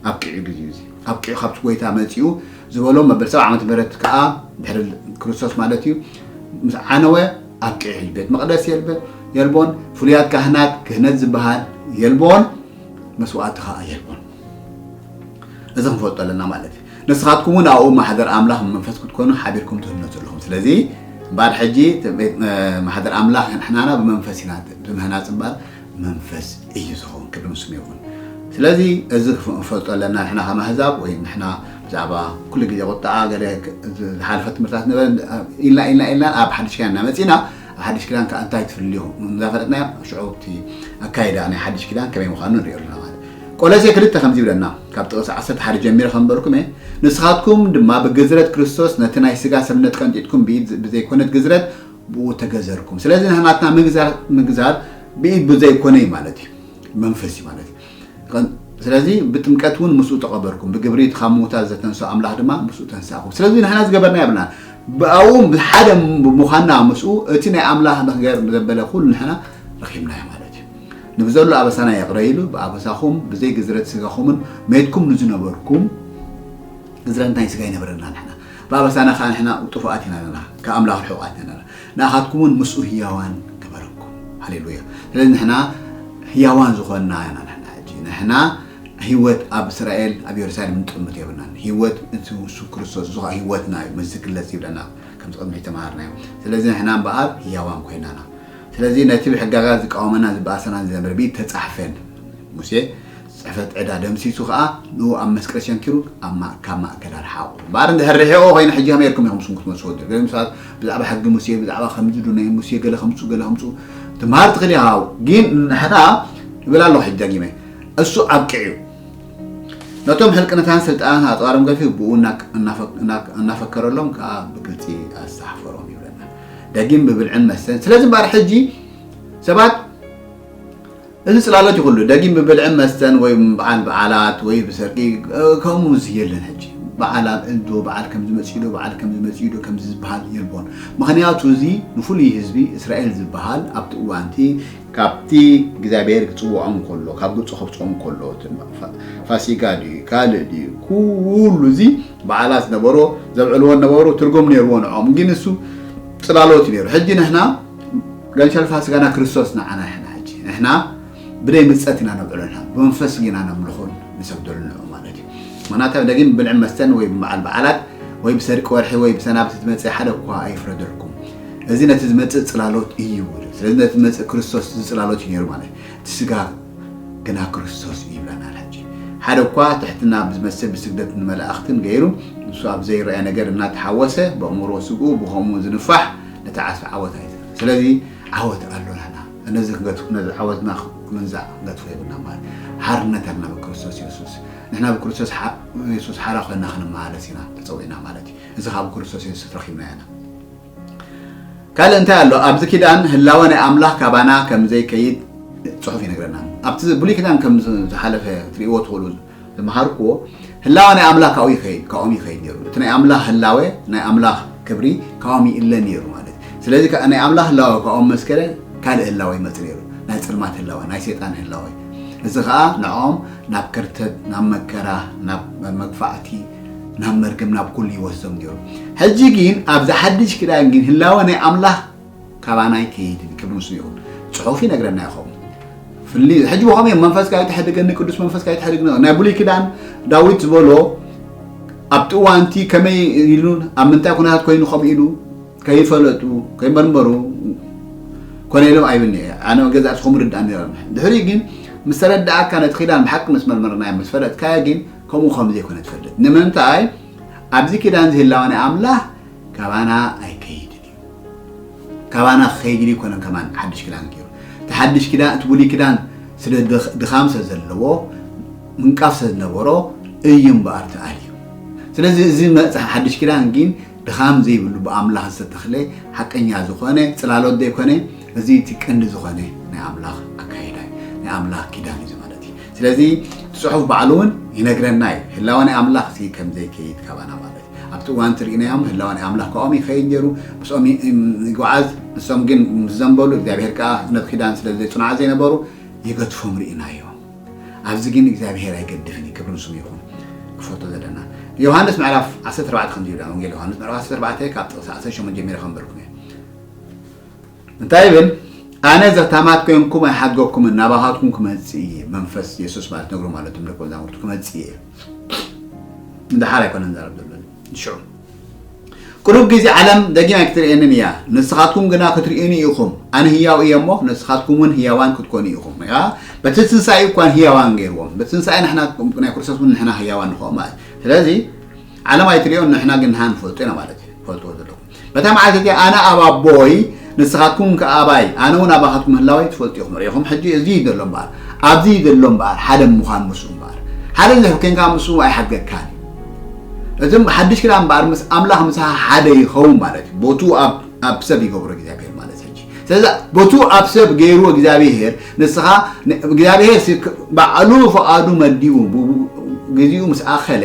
ኣብቂዑ ግዜኡ እዚ። ኣብቂዑ ካብቲ ጎይታ መጺኡ ዝበሎ መበል ሰብዓ ዓመተ ምህረት ከኣ ድሕሪ ክርስቶስ ማለት እዩ። ምስ ዓነወ ኣብቂዑ እዩ። ቤት መቕደስ የልበ-፣ የልቦን፣ ፍሉያት ካህናት፣ ክህነት ዝበሃል የልቦን፣ መስዋእቲ ከኣ የልቦን። እዚ ክንፈልጦ ኣለና ማለት እዩ። ንስኻትኩም እውን ኣብኡ ማሕደር ኣምላኽ ብመንፈስ ክትኮኑ ሓቢርኩም ትህነጹ ኣለኹም። ስለዚ እምበኣር ሕጂ እቲ ቤት፣ እ፣ ማሕደር ኣምላኽ ንሕናና ብመንፈስ ኢና፣ እቲ ምህናጽ እምበኣር መንፈስ እዩ ዝኸውን። ክብሪ ንስሙ ይኹን። ስለዚ እዚ ክፍ-፣ ክፈልጦ ኣለና። ንሕና ከም ኣህዛብ ወይ ንሕና ብዛዕባ ኩሉ ግዜ ቁጣዓ፣ ገለ ክ-፣ ዝሓለፈ ትምህርታት ነበረ ኢልና፣ ኢልና፣ ኢልና ኣብ ሓድሽ ኪዳን እናመጺና፣ ኣብ ሓድሽ ኪዳን ከኣ እንታይ ትፍልዮ እንዳፈለጥና፣ ሽዑ እቲ ኣካይዳ ናይ ሓድሽ ኪዳን ከመይ ምዃኑ ንሪኦ ኣለና ማለት። ቆሎሴ ክልተ ከምዚ ይብለና፣ ካብ ጥቕሲ ዓሰርተ ሓደ ጀሚረ ከንበርኩም እየ። ንስኻትኩም ድማ ብግዝረት ክርስቶስ ነቲ ናይ ስጋ ሰብነት ቀንጢጥኩም፣ ብኢድ ብዘይኮነት ግዝረት ብኡ ተገዘርኩም። ስለዚ ናትና ምግዛር፣ ምግዛር ብኢድ ብዘይኮነ እዩ ማለት እዩ። መንፈስ እዩ ማለት እዩ። ቀን-፣ ስለዚ ብጥምቀት እውን ምስኡ ተቐበርኩም፣ ብግብሪ እቲ ካብ ምዉታት ዘተንስኦ ኣምላኽ ድማ ምስኡ ተንሳእኩም። ስለዚ ንሕና ዝገበርና የብልና። ብኣኡ ብሓደ ብምዃንና ምስኡ እቲ ናይ ኣምላኽ ንክገር ዘበለ ኩሉ ንሕና ረኺብናዮ ማለት እዩ። ንብዘሎ ኣበሳና ይቕረ ኢሉ ብኣበሳኹም ብዘይ ግዝረት ስጋኹምን ሜትኩም ንዝነበርኩም ግዝረት ናይ ስጋ ይነበረና ንሕና። ብኣበሳና ከዓ ንሕና ጥፉኣት ኢና ነና፣ ካብ ኣምላኽ ርሑቓት ኢና ነና። ንኣኻትኩም እውን ምስኡ ህያዋን ገበረኩም። ሃሌሉያ። ስለዚ ንሕና ህያዋን ዝኾንና ኢና ንሕና ሕጂ። ንሕና ህይወት ኣብ እስራኤል፣ ኣብ የሩሳሌም ንጥምት የብልናን። ህይወት እቲ ንሱ ክርስቶስ፣ እዚ ኸዓ ህይወትና እዩ፣ ምስ ዝግለጽ ይብለና፣ ከምዚ ቅድሚ ዝተምሃርናዮ። ስለዚ ንሕና እምበኣር ህያዋን ኮይናና። ስለዚ ነቲ ብሕጋጋት ዝቃወመና፣ ዝበኣሰናን ዝነበረ ብኢድ ተጻሕፈን። ሙሴ ጽሕፈት ዕዳ ደምሲሱ ኸኣ ንኡ ኣብ መስቀል ሸንኪሩ ኣብ ማ-፣ ካብ ማእከል ኣርሓቑ። እምበኣር እንድሕር ርሒቑ ኮይኑ ሕጂ ከመይ ጌርኩም ኢኹም ንስኹም ክትመልስዎ ትደልዩ? ገለ ምሳት ብዛዕባ ሕጊ ሙሴ፣ ብዛዕባ ከምዚ ዶ ናይ ሙሴ ገለ ከምጽኡ፣ ገለ ከምጽኡ ትምሃር ትኽእል ኢኻ። ግን ንሕና እብል ኣለኹ ሕጂ ደጊመ፣ እሱ ኣብቂዑ እዩ። ነቶም ሕልቅነታን ስልጣናት ኣጽዋሮም ገፊፉ ብኡ እናክ-፣ እናፈክ-፣ እናክ-፣ እናፈከረሎም ከኣ ብግልጺ ኣስተሓፈሮም ይብለና። ደጊም ብብልዕን መስተን። ስለዚ እምበኣር ሕጂ ሰባት እዚ ጽላሎት ይኹሉ ደጊም ብብልዕን መስተን ወይ በዓል በዓላት ወይ ብሰርቂ፣ እ፣ ከምኡ እዚ የለን ሕጂ። በዓል ኣብ እንዶ በዓል ከም ዝመጽእ ዶ፣ በዓል ከም ዝመጽእ ዶ፣ ከም ዝበሃል የልቦን። ምኽንያቱ እዚ ንፍሉይ ህዝቢ እስራኤል ዝበሃል ኣብቲ እዋንቲ ካብቲ እግዚኣብሔር ክጽውዖም ከሎ፣ ካብ ግብጺ ከውጽኦም ከሎ፣ እቲ ፋ-፣ ፋሲጋ ድዩ፣ ካልእ ድዩ፣ ኩሉ እዚ በዓላት ነበሮ፣ ዘብዕልዎ ነበሩ፣ ትርጉም ነይርዎ ንዕኦም። ግን እሱ ጽላሎት እዩ ነይሩ። ሕጂ ንሕና ገንሸል ፋሲጋና ክርስቶስ ንዓና ንሕና ሕጂ። ንሕና ብደይ ምጸት ኢና ነብዕሎ ንሕና፣ ብመንፈስ ኢና ነምልኾን ንሰግደሉ ንዕኡ ማለት እዩ። ምኽንያቱ ደጊም ብብልዕን መስተን ወይ ብበዓል በዓላት ወይ ብሰርቂ ወርሒ ወይ ብሰናብቲ ዝመጽእ ሓደ እኳ ኣይፍረደልኩም። እዚ ነቲ ዝመጽእ ጽላሎት እዩ ይብል። ስለዚ ነቲ ዝመጽእ ክርስቶስ እዚ ጽላሎት እዩ ነይሩ ማለት እዩ። እቲ ስጋ ግና ክርስቶስ እዩ ይብለና ኣሎ። ሕጂ ሓደ እኳ ትሕትና ብዝመስል ብስግደት ንመላእኽትን ገይሩ ንሱ ኣብ ዘይረኣይ ነገር እናተሓወሰ ብኣእምሮ ስግኡ ብኸምኡ ዝንፋሕ ነቲ ዓስቢ ዓወት ኣይተ-፣ ስለዚ ዓወት ኣሎ ንሕና። ነዚ ክንገድፍ-፣ ነዚ ዓወትና ክምንዛዕ ክንገድፎ የብልና ማለት ሓርነት ኣለና ብክርስቶስ የሱስ። ንሕና ብክርስቶስ ሓ-፣ የሱስ ሓራ ኮይና ክንመላለስ ኢና ተጸዊዕና ማለት እዩ። እዚ ካብ ክርስቶስ የሱስ ረኺብና ኢና። ካልእ እንታይ ኣሎ? ኣብዚ ኪዳን ህላወ ናይ ኣምላኽ ካባና ከም ዘይከይድ ጽሑፍ ይነግረና። ኣብቲ ብሉይ ኪዳን ከም ዝ-፣ ዝሓለፈ ትርእይዎ ትኽእሉ ዝመሃርክዎ፣ ህላወ ናይ ኣምላኽ ካብኡ ይኸይድ፣ ካብኦም ይኸይድ ነይሩ። እቲ ናይ ኣምላኽ ህላወ፣ ናይ ኣምላኽ ክብሪ ካብኦም ይእለ ነይሩ ማለት እዩ። ስለዚ ከ-፣ ናይ ኣምላኽ ህላወ ካብኦም መስከረ፣ ካልእ ህላወ ይመጽእ ነይሩ። ናይ ጽልማት ህላወ፣ ናይ ሰይጣን ህላወ። እዚ ኸኣ ንዕኦም ናብ ከርተት፣ ናብ መከራ፣ ናብ መግፋዕቲ፣ ናብ መርገም፣ ናብ ኩሉ ይወስዶም ነይሩ። ሕጂ ግን ኣብዚ ሓድሽ ኪዳን ግን ህላወ ናይ ኣምላኽ ካባና ኣይከይድን፣ ክብሪ ንሱ ይኹን። ጽሑፍ ይነግረና እዩ ከምኡ። ፍሊ-፣ ሕጂ ብኸመይ መንፈስካ ኣይትሕድገኒ፣ ቅዱስ መንፈስካ ኣይትሕድገኒ። ናይ ብሉይ ኪዳን ዳዊት ዝበሎ ኣብቲ እዋን እቲ ከመይ ኢሉ፣ ኣብ ምንታይ ኩነታት ኮይኑ ከምኡ ኢሉ ከይፈለጡ፣ ከይመርመሩ ኮነ ኢሎም ኣይብልኒ እየ። ኣነ ገዛእቲ ከምኡ ርድኣኒ ነይሮም። ድሕሪ ግን ምስ ተረዳእካ ነቲ ኪዳን ብሓቂ ምስ መርመርናዮ፣ ምስ ፈለጥካዮ ግን ከምኡ ከም ዘይኮነ ትፈልጥ። ንምንታይ? ኣብዚ ኪዳን ዝህላወ ናይ ኣምላኽ ካባና ኣይከይድን እዩ። ካባና ክኸይድ ኣይኮነን ከማን ሓድሽ ኪዳን ገይሩ። እቲ ሓድሽ ኪዳን፣ እቲ ብሉይ ኪዳን ስለ ድኽ-፣ ድኻም ስለ ዘለዎ፣ ምንቃፍ ስለ ዝነበሮ እዩ እምበኣር ተኣልዩ። ስለዚ እዚ መጽ-፣ ሓድሽ ኪዳን ግን ድኻም ዘይብሉ ብኣምላኽ ዝተተኽለ ሓቀኛ ዝኾነ ጽላሎት ዘይኮነ፣ እዚ እቲ ቀንዲ ዝኾነ ናይ ኣምላኽ ኣካይዳ እዩ፣ ናይ ኣምላኽ ኪዳን እዩ ማለት እዩ። ስለዚ እቲ ጽሑፍ ባዕሉ እውን ይነግረና እዩ፣ ህላወ ናይ ኣምላኽ እዚ ከም ዘይከይድ ካባና ማለት እዩ። ኣብቲ እዋን እቲ ርኢናዮም፣ ህላወ ናይ ኣምላኽ ካብኦም ይኸይድ ነይሩ፣ ምስኦም ይ-፣ ይጓዓዝ። ንሶም ግን ምስ ዘንበሉ፣ እግዚኣብሔር ከኣ ነቲ ኪዳን ስለ ዘይጽንዖ ዘይነበሩ፣ ይገድፎም ርኢናዮ። ኣብዚ ግን እግዚኣብሔር ኣይገድፍን እዩ፣ ክብሪ ንስሙ ይኹን። ክፈቶ ዘለና ዮሃንስ ምዕራፍ ዓሰርተ ኣርባዕተ ከምዚ ይብላ፣ ወንጌል ዮሃንስ ምዕራፍ ዓሰርተ ኣርባዕተ ካብ ጥቕሲ ዓሰርተ ሸሞንተ ጀሚረ ከንበርኩም እየ። እንታይ ይብል? ኣነ ዘታማት ኮይንኩም ኣይሓድገኩምን፣ ናባኻትኩም ክመጽእ እየ። መንፈስ የሱስ ማለት ነግሩ ማለት እቶም ደቀ መዛሙርቱ ክመጽእ እየ። ንደሓር ኣይኮነን ዘረብ ዘሎ ሽዑ። ቅሩብ ግዜ ዓለም ደጊም ኣይክትርእየንን እያ፣ ንስኻትኩም ግና ክትርእዩኒ ኢኹም። ኣነ ህያው እየ እሞ ንስኻትኩም እውን ህያዋን ክትኮኑ ኢኹም። ያ በቲ ትንሳኤ እኳን ህያዋን ገይርዎም። በቲ ትንሳኤ ንሕና ናይ ክርስቶስ እውን ንሕና ህያዋን ንኸውን ማለት እዩ። ስለዚ ዓለም ኣይትርእዮን፣ ንሕና ግን ንሃ ንፈልጦ ኢና ማለት እዩ። ፈልጥዎ ዘለኹም በታ መዓልቲ እቲኣ ኣነ ኣብ ኣቦይ ንስኻትኩም ከኣ ኣባይ ኣነ እውን ኣባኻትኩም ምህላወይ ትፈልጡ ኢኹም። ርኢኹም ሕጂ እዚ እዩ ዘሎ እምበኣር፣ ኣብዚ እዩ ዘሎ እምበኣር፣ ሓደ ምዃን ምስኡ እምበኣር። ሓደ እንድሕር ኮንካ ምስኡ ኣይሓግዘካን እዩ። እቲ ሓድሽ ክዳን እምበኣር ምስ ኣምላኽ ምሳኻ ሓደ ይኸውን ማለት እዩ። ቦቱ ኣብ ኣብ ሰብ ይገብሮ እግዚኣብሔር ማለት ሕጂ። ስለዚ ቦቱ ኣብ ሰብ ገይሩ እግዚኣብሔር ንስኻ እግዚኣብሔር ባዕሉ ፍቓዱ መዲቡ ግዜኡ ምስ ኣኸለ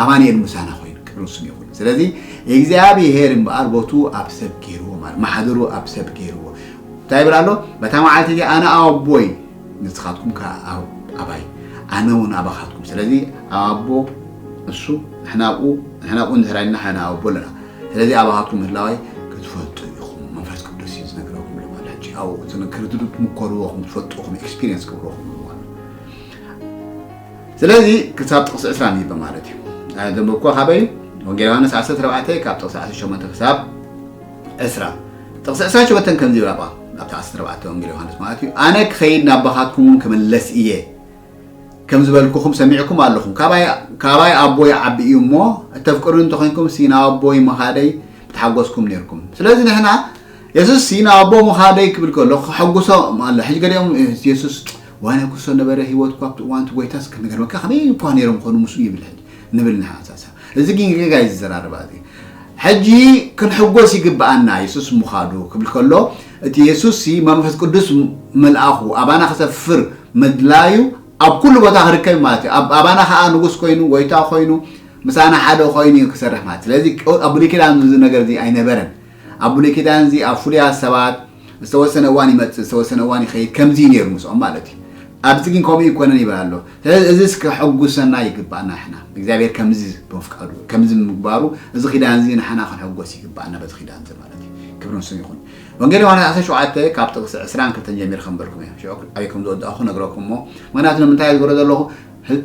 ኣማኑኤል ምሳና ኮይኑ ክብሪ ንስሙ ይኹን። ስለዚ እግዚኣብሔር እምበኣር ቦቱ ኣብ ሰብ ገይርዎ ማለት ማሕደሩ ኣብ ሰብ ገይርዎ እንታይ ይብል ኣሎ? በታ መዓልቲ እዚኣ ኣነ ኣብ ኣቦይ ንስኻትኩም ከኣ ኣብ ኣባይ ኣነ እውን ኣባኻትኩም። ስለዚ ኣብ ኣቦ እሱ ንሕና ኣብኡ ንሕና ኣብኡ እንድሕር ኢልና ንሕና ኣብ ኣቦ ኣለና። ስለዚ ኣባኻትኩም ምህላወይ ክትፈልጡ ኢኹም። መንፈስ ቅዱስ እዩ ዝነግረኩም ኢሉ ማለት ሕጂ ኣብኡ ክትምከርትሉ ትምከርዎ ክትፈልጡ ኢኹም ኤክስፒሪየንስ ክብረኩም ማለት ስለዚ ክሳብ ጥቕሲ ዕስራ ንይበ ማለት እዩ። ዘንበብኩ ካበይ ወንጌል ዮሃንስ ዓሰርተ ኣርባዕተ ካብ ጥቕሲ ዓሰርተ ሸሞንተ ክሳብ ዕስራ። ጥቕሲ ዕስራ ሸሞንተ ከምዚ ይብል ኣብታ ዓሰርተ ኣርባዕተ ወንጌል ዮሃንስ ማለት እዩ። ኣነ ክኸይድ ናብ ኣባኻትኩም እውን ክምለስ እየ ከም ዝበልኩኹም ሰሚዕኩም ኣለኹም። ካባይ ኣቦይ ዓቢ እዩ እሞ እተፍቅሩኒ እንተኾይንኩም ሲ ናብ ኣቦይ ምኻደይ ምተሓጎስኩም ነርኩም። ስለዚ ንሕና የሱስ ሲ ናብ ኣቦ ምኻደይ ክብል ከሎ ክሐጉሶም ኣሎ። ሕጂ ገሊኦም የሱስ ዋና ኩሶ ነበረ ህይወት እኳ ኣብቲ እዋን እቲ ጎይታስ ክንገርመካ ከመይ እኳ ነይሮም ኮኑ ምስኡ ይብል ሕጂ ንብል ንሓሳሳ እዚ ግን ጌጋ እዩ ዝዘራረባ እዚ ሕጂ ክንሕጎስ ይግብኣና የሱስ ምኻዱ ክብል ከሎ እቲ የሱስ ሲ መንፈስ ቅዱስ መልኣኹ ኣባና ክሰፍር ምድላዩ ኣብ ኩሉ ቦታ ክርከብ ማለት እዩ። ኣብ ኣባና ከዓ ንጉስ ኮይኑ ጎይታ ኮይኑ ምሳና ሓደ ኮይኑ እዩ ክሰርሕ ማለት ስለዚ ኣብ ብሉይ ኪዳን እዚ ነገር እዚ ኣይነበረን። ኣብ ብሉይ ኪዳን እዚ ኣብ ፍሉያት ሰባት ዝተወሰነ እዋን ይመፅእ ዝተወሰነ እዋን ይኸይድ ከምዚ እዩ ነይሩ ምስኦም ማለት እዩ። ኣብዚ ግን ከምኡ ይኮነን ይብል ኣሎ። ስለዚ እዚ እስከ ሕጉሰና ይግባእና ንሕና እግዚኣብሔር ከምዚ ብምፍቃዱ ከምዚ ምግባሩ እዚ ኪዳን እዚ ንሕና ክንሕጎስ ይግባእና በዚ ኪዳን እዚ ማለት እዩ። ክብሪ ንሱ ይኹን። ወንጌል ዮሃንስ ዓሰርተ ሸውዓተ ካብ ጥቕሲ ዕስራን ክልተን ጀሚር ከንበርኩም እየ። ሽዑ ኣበይ ከም ዝወዳእኹ ነግረኩም እሞ ምክንያቱ ንምንታይ ዝገብሮ ዘለኹ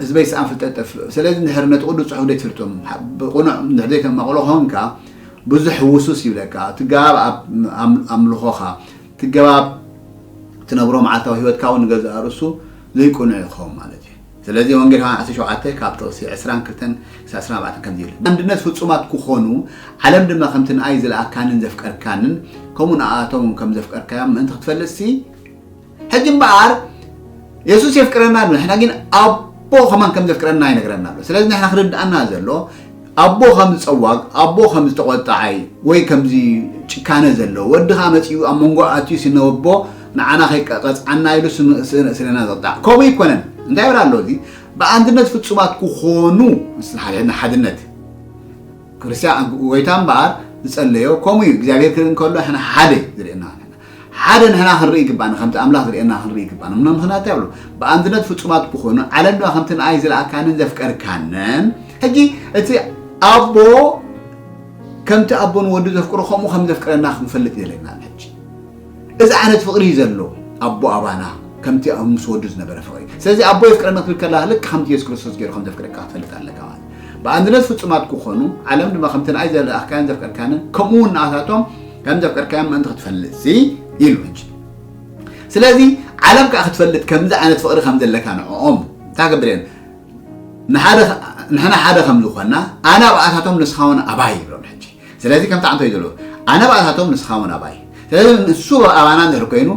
ህዝበይ ሰኣን ፍልጠት ጠፍእ። ስለዚ እንድሕር ነቲ ቅዱስ ጽሑፍ ዘይትፈልጦም ብቕኑዕ እንድሕር ዘይተማቕሎ ኾንካ ብዙሕ ህውሱስ ይብለካ። እቲ ገባብ ኣምልኾኻ እቲ ገባብ ትነብሮ መዓልታዊ ህይወትካ እውን ንገዛእ ርእሱ ዘይቅኑዕ ይኸውን ማለት እዩ። ስለዚ ወንጌል ዮሃንስ ዓሰርተ ሸውዓተ ካብ ጥቕሲ ዕስራን ክልተን ክሳብ ዕስራን ኣርባዕተን ከምዚ ይብል፣ ኣንድነት ፍጹማት ክኾኑ ዓለም ድማ ከምቲ ንኣይ ዝለኣካንን ዘፍቀርካንን ከምኡ ንኣኣቶም ከም ዘፍቀርካዮም ምእንቲ ክትፈልጥሲ ሕጂ እምበኣር የሱስ የፍቅረና ኣሎ፣ ንሕና ግን ኣቦ ከማን ከም ዘፍቅረና ይነግረና ኣሎ። ስለዚ ንሕና ክርድኣና ዘሎ ኣቦ ከም ዝጸዋግ ኣቦ ከም ዝተቆጣዓይ ወይ ከምዚ ጭካነ ዘሎ ወዲ ከኣ መጺኡ ኣብ መንጎ ኣትዩ ስነወቦ ንዓና ከይቀጽዓና ኢሉ ስለና ዘጣዕ ከምኡ ይኮነን። እንታይ ይብል ኣሎ እዚ ብኣንድነት ፍጹማት ክኾኑ ሓድነት ክርስቲያን ጎይታ እምበኣር ዝጸለዮ ከምኡ እዩ። እግዚኣብሔር ክርኢ እንከሎ ሕና ሓደ ዝርእየና ሓደ ንሕና ክንርኢ ይግባና ከምቲ ኣምላኽ ዝርእየና ክንርኢ ይግባና ምና ምክንያት ይብሉ ብኣንድነት ፍጹማት ክኾኑ ዓለም ድማ ከምቲ ንኣይ ዝለኣካንን ዘፍቀርካንን ሕጂ እቲ ኣቦ ከምቲ ኣቦ ንወዱ ዘፍቅሮ ከምኡ ከም ዘፍቅረና ክንፈልጥ የለና ሕጂ እዚ ዓይነት ፍቕሪ እዩ ዘሎ ኣቦ ኣባና ከምቲ ኣብ ምስ ወዱ ዝነበረ ፍቕሪ ስለዚ ኣቦ የፍቅረና ክትብል ከላ ልክ ከምቲ የሱስ ክርስቶስ ገይሩ ከም ዘፍቅረካ ክትፈልጥ ኣለካ ማለት ብኣንድነት ፍጹማት ክኾኑ ዓለም ድማ ከምቲ ንኣይ ዘለኣኽካን ዘፍቀርካንን ከምኡ እውን ንኣታቶም ከም ዘፍቀርካዮም ምእንቲ ክትፈልጥ ሲ ኢሉ ሕጂ ስለዚ ዓለም ከዓ ክትፈልጥ ከምዚ ዓይነት ፍቕሪ ከም ዘለካ ንዕኦም እንታይ ገብር እየን ንሕና ሓደ ከም ዝኾንና ኣነ ኣብኣታቶም ንስኻ እውን ኣባይ ይብሎም ሕጂ ስለዚ ከምቲ ዓንቶ እዩ ዘለዎ ኣነ ኣብኣታቶም ንስኻ እውን ኣባይ ስለዚ ንሱ ኣባና እንድሕር ኮይኑ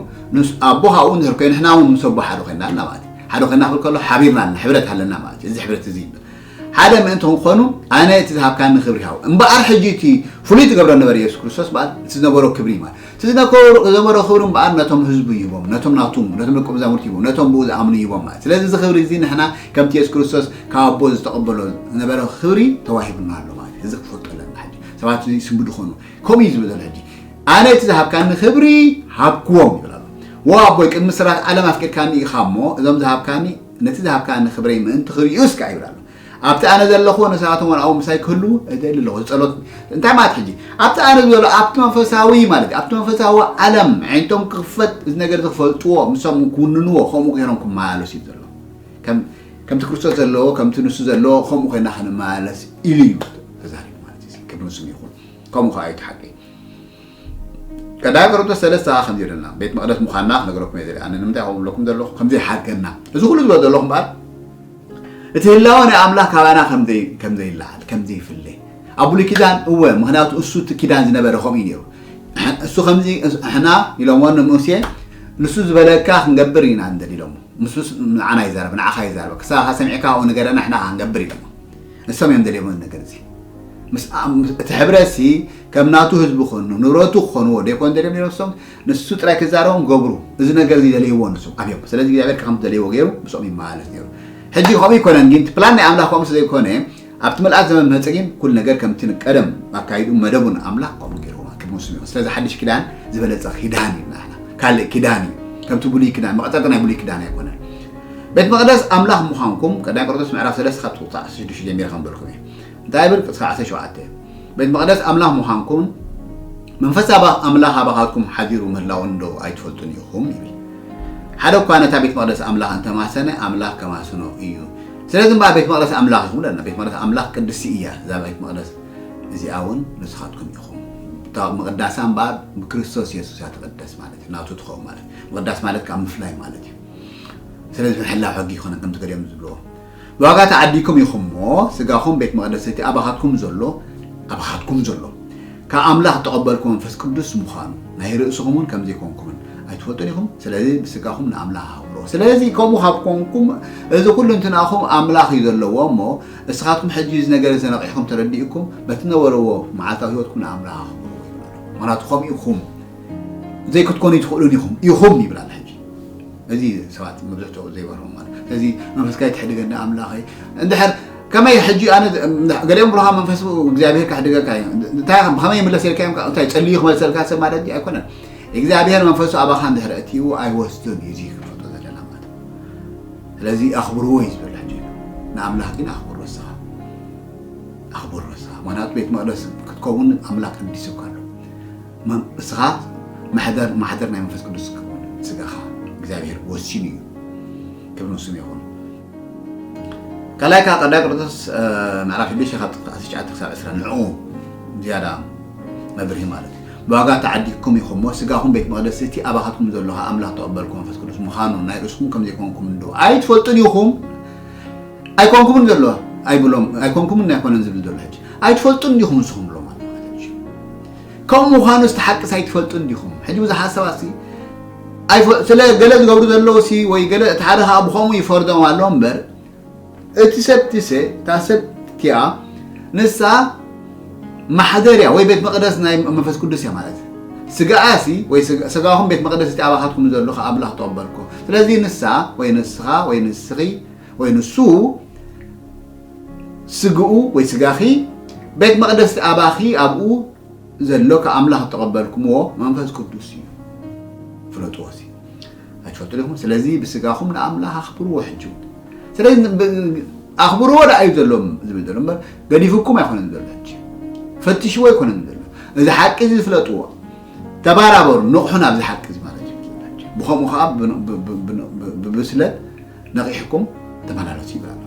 ኣቦ ካብኡ እንድሕር ኮይኑ ንሕና እውን ምስ ኣቦ ሓደ ኮይና ኣለና ማለት ሓደ ኮይና ክብል ከሎ ሓቢርና ኣለና ሕብረት ኣለና ማለት እዚ ሕብረት እዚ ይብል ሓደ ምእንቲ ክንኮኑ ኣነ እቲ ዝሃብካኒ ክብሪ ሃው እምበኣር ሕጂ እቲ ፍሉይ ትገብሮ ነበረ የሱስ ክርስቶስ በኣል እቲ ዝነበሮ ክብሪ ማለት እቲ ዝነበሮ ክብሪ እምበኣር ነቶም ህዝቡ ይህቦም ነቶም ናቱ ነቶም ደቂ መዛሙርቲ ይህቦም ነቶም ብኡ ዝኣምኑ ይህቦም ማለት ስለዚ እዚ ክብሪ እዚ ንሕና ከምቲ የሱስ ክርስቶስ ካብ ኣቦ ዝተቐበሎ ዝነበረ ክብሪ ተዋሂቡና ኣሎ ማለት እዚ ክፈልጡ ኣለና ሕጂ ሰባት እዚ ስንብዱ ኾኑ ከምኡ እዩ ዝብል ዘሎ ሕጂ ኣነ እቲ ዝሃብካኒ ክብሪ ሃብክዎም ይብል ኣሎ ወ ኣቦይ ቅድሚ ስራት ዓለም ኣፍቂድካኒ ኢኻ እሞ እዞም ዝሃብካኒ ነቲ ዝሃብካኒ ክብረይ ምእንቲ ክርእዩስ ከኣ ይብል ኣሎ ኣብቲ ኣነ ዘለኹ ንሳቶም ወንኣው ምሳይ ክህልዉ እደሊ ኣለኹ ዝጸሎት እንታይ ማለት ሕጂ ኣብቲ ኣነ ዝበሎ ኣብቲ መንፈሳዊ ማለት ኣብቲ መንፈሳዊ ዓለም ዓይነቶም ክኽፈት እዚ ነገር ዝክፈልጥዎ ምሶም ክውንንዎ ከምኡ ገይሮም ክመላለሱ እዩ ዘሎ ከም ከምቲ ክርስቶስ ዘለዎ ከምቲ ንሱ ዘለዎ ከምኡ ኮይና ክንመላለስ ኢሉ እዩ ተዛሪቡ ማለት እዩ። ክብሪ ንስሙ ይኹን። ከምኡ ከዓ እዩ እቲ ሓቂ። ቀዳማይ ቆሮንቶስ ሰለስተ ከዓ ከምዚ ይብለና፣ ቤት መቕደስ ምዃንና ክነግረኩም እየ ዝርኢ። ኣነ ንምንታይ ከምኡ ዝብለኩም ዘለኹ? ከም ዘይሓድገና። እዚ ኩሉ ዝበሎ ዘለኹ እምበኣር፣ እቲ ህላወ ናይ ኣምላኽ ካባና ከም ዘይ-፣ ከም ዘይለዓል፣ ከም ዘይፍለ። ኣብ ብሉይ ኪዳን እወ፣ ምኽንያቱ እሱ እቲ ኪዳን ዝነበረ ከምኡ እዩ ነይሩ። እሱ ከምዚ፣ ንሕና ኢሎምዎ ንሙሴ፣ ንሱ ዝበለካ ክንገብር ኢና እንደሊ ኢሎሞ። ንሱስ ንዓና ይዛረብ፣ ንዓኻ ይዛረበካ። ክሳኻ ሰሚዕካ ኣብኡ ንገረና፣ ንሕና ክንገብር ኢሎሞ። ንሶም እዮም ደልዮሞ እዚ ነገር እዚ። ምስ፣ ምስ፣ እቲ ሕብረትሲ ከም ናቱ ህዝቢ ክኾኑ፣ ንብረቱ ክኾንዎ ደይኮን ደልዮም ነይሮም ንሶም። ንሱ ጥራይ ክዛረቦም ገብሩ። እዚ ነገር እዚ ደልይዎ ንሶም ኣብዮም። ስለዚ እግዚኣብሔር ከም ዝደልይዎ ገይሩ ምስኦም ይመላለስ ነይሩ። ሕጂ ከምኡ ይኮነን፣ ግን እቲ ፕላን ናይ ኣምላኽ ከምኡ ስለ ዘይኮነ፣ ኣብቲ ምልኣት ዘመን መጽእ ግን ኩሉ ነገር ከምቲ ቀደም ኣካይዱ መደቡን ኣምላኽ ከምኡ ገይርዎ ክብሪ ንስሙ ይኹን። ስለዚ ሓድሽ ኪዳን ዝበለጸ ኪዳን እዩ ንዓና። ካልእ ኪዳን እዩ። ከምቲ ብሉይ ኪዳን፣ መቐጸልታ ናይ ብሉይ ኪዳን ኣይኮነን። ቤት መቕደስ ኣምላኽ ምዃንኩም፣ ቀዳማይ ቆሮንቶስ ምዕራፍ ሰለስተ ካብ ቁጽሪ ዓሰርተ ሽዱሽተ ጀሚረ ከንበልኩም እየ። እንታይ ይብል? እስከ ዓሰርተ ሸውዓተ። ቤት መቕደስ ኣምላኽ ምዃንኩም፣ መንፈስ ኣባ-፣ ኣምላኽ ኣባኻትኩም ሓዲሩ ምህላውን ዶ ኣይትፈልጡን ኢኹም? ይብል። ሓደ እኳ ነታ ቤት መቕደስ ኣምላኽ እንተማሰነ፣ ኣምላኽ ከማስኖ እዩ። ስለዚ እምበኣር ቤት መቕደስ ኣምላኽ ኢኹም ኣለና። ቤት መቕደስ ኣምላኽ ቅድስቲ እያ፣ እዛ ቤት መቕደስ እዚኣ እውን ንስኻትኩም ኢኹም። እታ ምቕዳሳ እምበኣር ብክርስቶስ የሱስ እያ ትቕደስ ማለት እዩ። ናቱ ትኸውን ማለት እዩ። ምቕዳስ ማለት ካብ ምፍላይ ማለት እዩ። ስለዚ ምሕላው ሕጊ ይኾነን ከምቲ ገሊኦም ዝብልዎ። ብዋጋ ተዓዲግኩም ኢኹም እሞ፣ ስጋኹም ቤት መቕደስ እቲ ኣባኻትኩም ዘሎ፣ ኣባኻትኩም ዘሎ፣ ካብ ኣምላኽ እተቐበልኩ መንፈስ ቅዱስ ምዃኑ፣ ናይ ርእስኹም እውን ከም ዘይኮንኩምን ኣይትፈልጡን ኢኹም። ስለዚ ብስጋኹም ንኣምላኽ ኣኽብርዎ። ስለዚ ከምኡ ካብ ኮንኩም፣ እዚ ኩሉ እንትናኹም ኣምላኽ እዩ ዘለዎ እሞ፣ እስኻትኩም ሕጂ እዚ ነገር እዚ ነቒሕኩም ተረዲእኩም፣ በቲ ነበርዎ መዓልታዊ ህይወትኩም ንኣምላኽ ኣኽብርዎ ይብሉ ኣለዉ። ምኽንያቱ ከምኡ ኢኹም። ዘይክትኮኑ ኣይትኽእሉን ኢኹም። ኢኹም ይብል ኣሎ ሕጂ። እዚ ሰባት መብዛሕትኡ ዘይበርሆም ማለት። ስለዚ መንፈስካ ይትሕድገኒ ኣምላኸይ። እንድሕር ከመይ ሕጂ ኣነ፣ ገሊኦም ብሩኻ መንፈስ እግዚኣብሔር ከሕድገካ እዩ። እንታይ ከም-፣ ብኸመይ ይምለስ ኢልካዮም? እንታይ ጸልዩ ክመልሰልካ ሰብ ማለት ድዩ? ኣይኮነን። እግዚኣብሔር መንፈሱ ኣባኻ እንድሕር ኣእትይዎ ኣይወስዶን እዩ። እዚ ክንፈልጦ ዘለና ማለት እዩ። ስለዚ ኣኽብርዎ እዩ ዝብል ሕጂ። ንኣምላኽ ግን ኣኽብሮ እስኻ። ኣኽብሮ እስኻ። ምኽንያቱ ቤት መቕደስ ክትከውን ኣምላኽ ቀዲሱካ ኣሎ። መ-፣ እስኻ ማሕደር፣ ማሕደር ናይ መንፈስ ቅዱስ ክትከውን ስጋኻ እግዚኣብሔር ወሲኑ እዩ። ክብሪ ንስሙ ይኹን። ካልኣይ ከዓ ቀዳማይ ቆሮንቶስ፣ እ፣ ምዕራፍ ሽዱሽተ ካብ ጥቕሲ ትሽዓተ ክሳብ ዕስራ ንዕኡ ዝያዳ መብርሂ ማለት እዩ። ብዋጋ ተዓዲግኩም ኢኹም እሞ ስጋኹም ቤት መቕደስ እቲ ኣባኻትኩም ዘሎ ከዓ ኣምላኽ ተቐበልኩም መንፈስ ቅዱስ ምዃኑ ናይ ርእስኹም ከም ዘይኮንኩም እንዶ ኣይትፈልጡን ኢኹም? ኣይኮንኩምን ዘሎ ኣይብሎም፣ ኣይኮንኩምን ኣይኮነን ዝብል ዘሎ ሕጂ። ኣይትፈልጡን ዲኹም ንስኹም ብሎም ኣሎ ማለት እዩ። ከምኡ ምዃኑ እቲ ሓቅስ ኣይትፈልጡን ዲኹም? ሕጂ ብዙሓት ሰባት ሲ ኣይፈ-፣ ስለ ገለ ዝገብሩ ዘለዉ ሲ ወይ ገለ እቲ ሓደ ከዓ ብኸምኡ ይፈርዶም ኣሎ እምበር፣ እቲ ሰብ እቲ ሰ-፣ እታ ሰብ እቲኣ ንሳ ማሕደር እያ ወይ ቤት መቕደስ ናይ መንፈስ ቅዱስ እያ ማለት እዩ። ስጋኣ ሲ ወይ ስጋ-፣ ስጋኹም ቤት መቕደስ እቲ ኣባኻትኩም ዘሎ ከዓ ኣምላኽ ተቐበልኩ። ስለዚ ንሳ ወይ ንስኻ ወይ ንስኺ ወይ ንሱ ስግኡ ወይ ስጋኺ ቤት መቕደስ ኣባኺ ኣብኡ ዘሎ ካብ ኣምላኽ እተቐበልኩምዎ መንፈስ ቅዱስ እዩ። ፍለጥዎ ሲ ኣይትፈልጡ ዲኹም? ስለዚ ብስጋኹም ንኣምላኽ ኣኽብርዎ ሕጂ እውን። ስለዚ ብ-፣ ኣኽብርዎ ደኣ እዩ ዘሎ ዝብል ዘሎ እምበር ገዲፉኩም ኣይኮነን ዘሎ ሕጂ። ፈትሽዎ ኣይኮነን ዘሎ። እዚ ሓቂ እዚ ዝፍለጥዎ። ተባራበሩ፣ ንቕሑ ናብዚ ሓቂ እዚ ማለት እዩ። ብኸምኡ ኸዓ ብ-፣ ብ-፣ ብ-፣ ብ-፣ ብ-፣ ብብስለት ነቒሕኩም ተመላለሱ ይብል ኣሎ።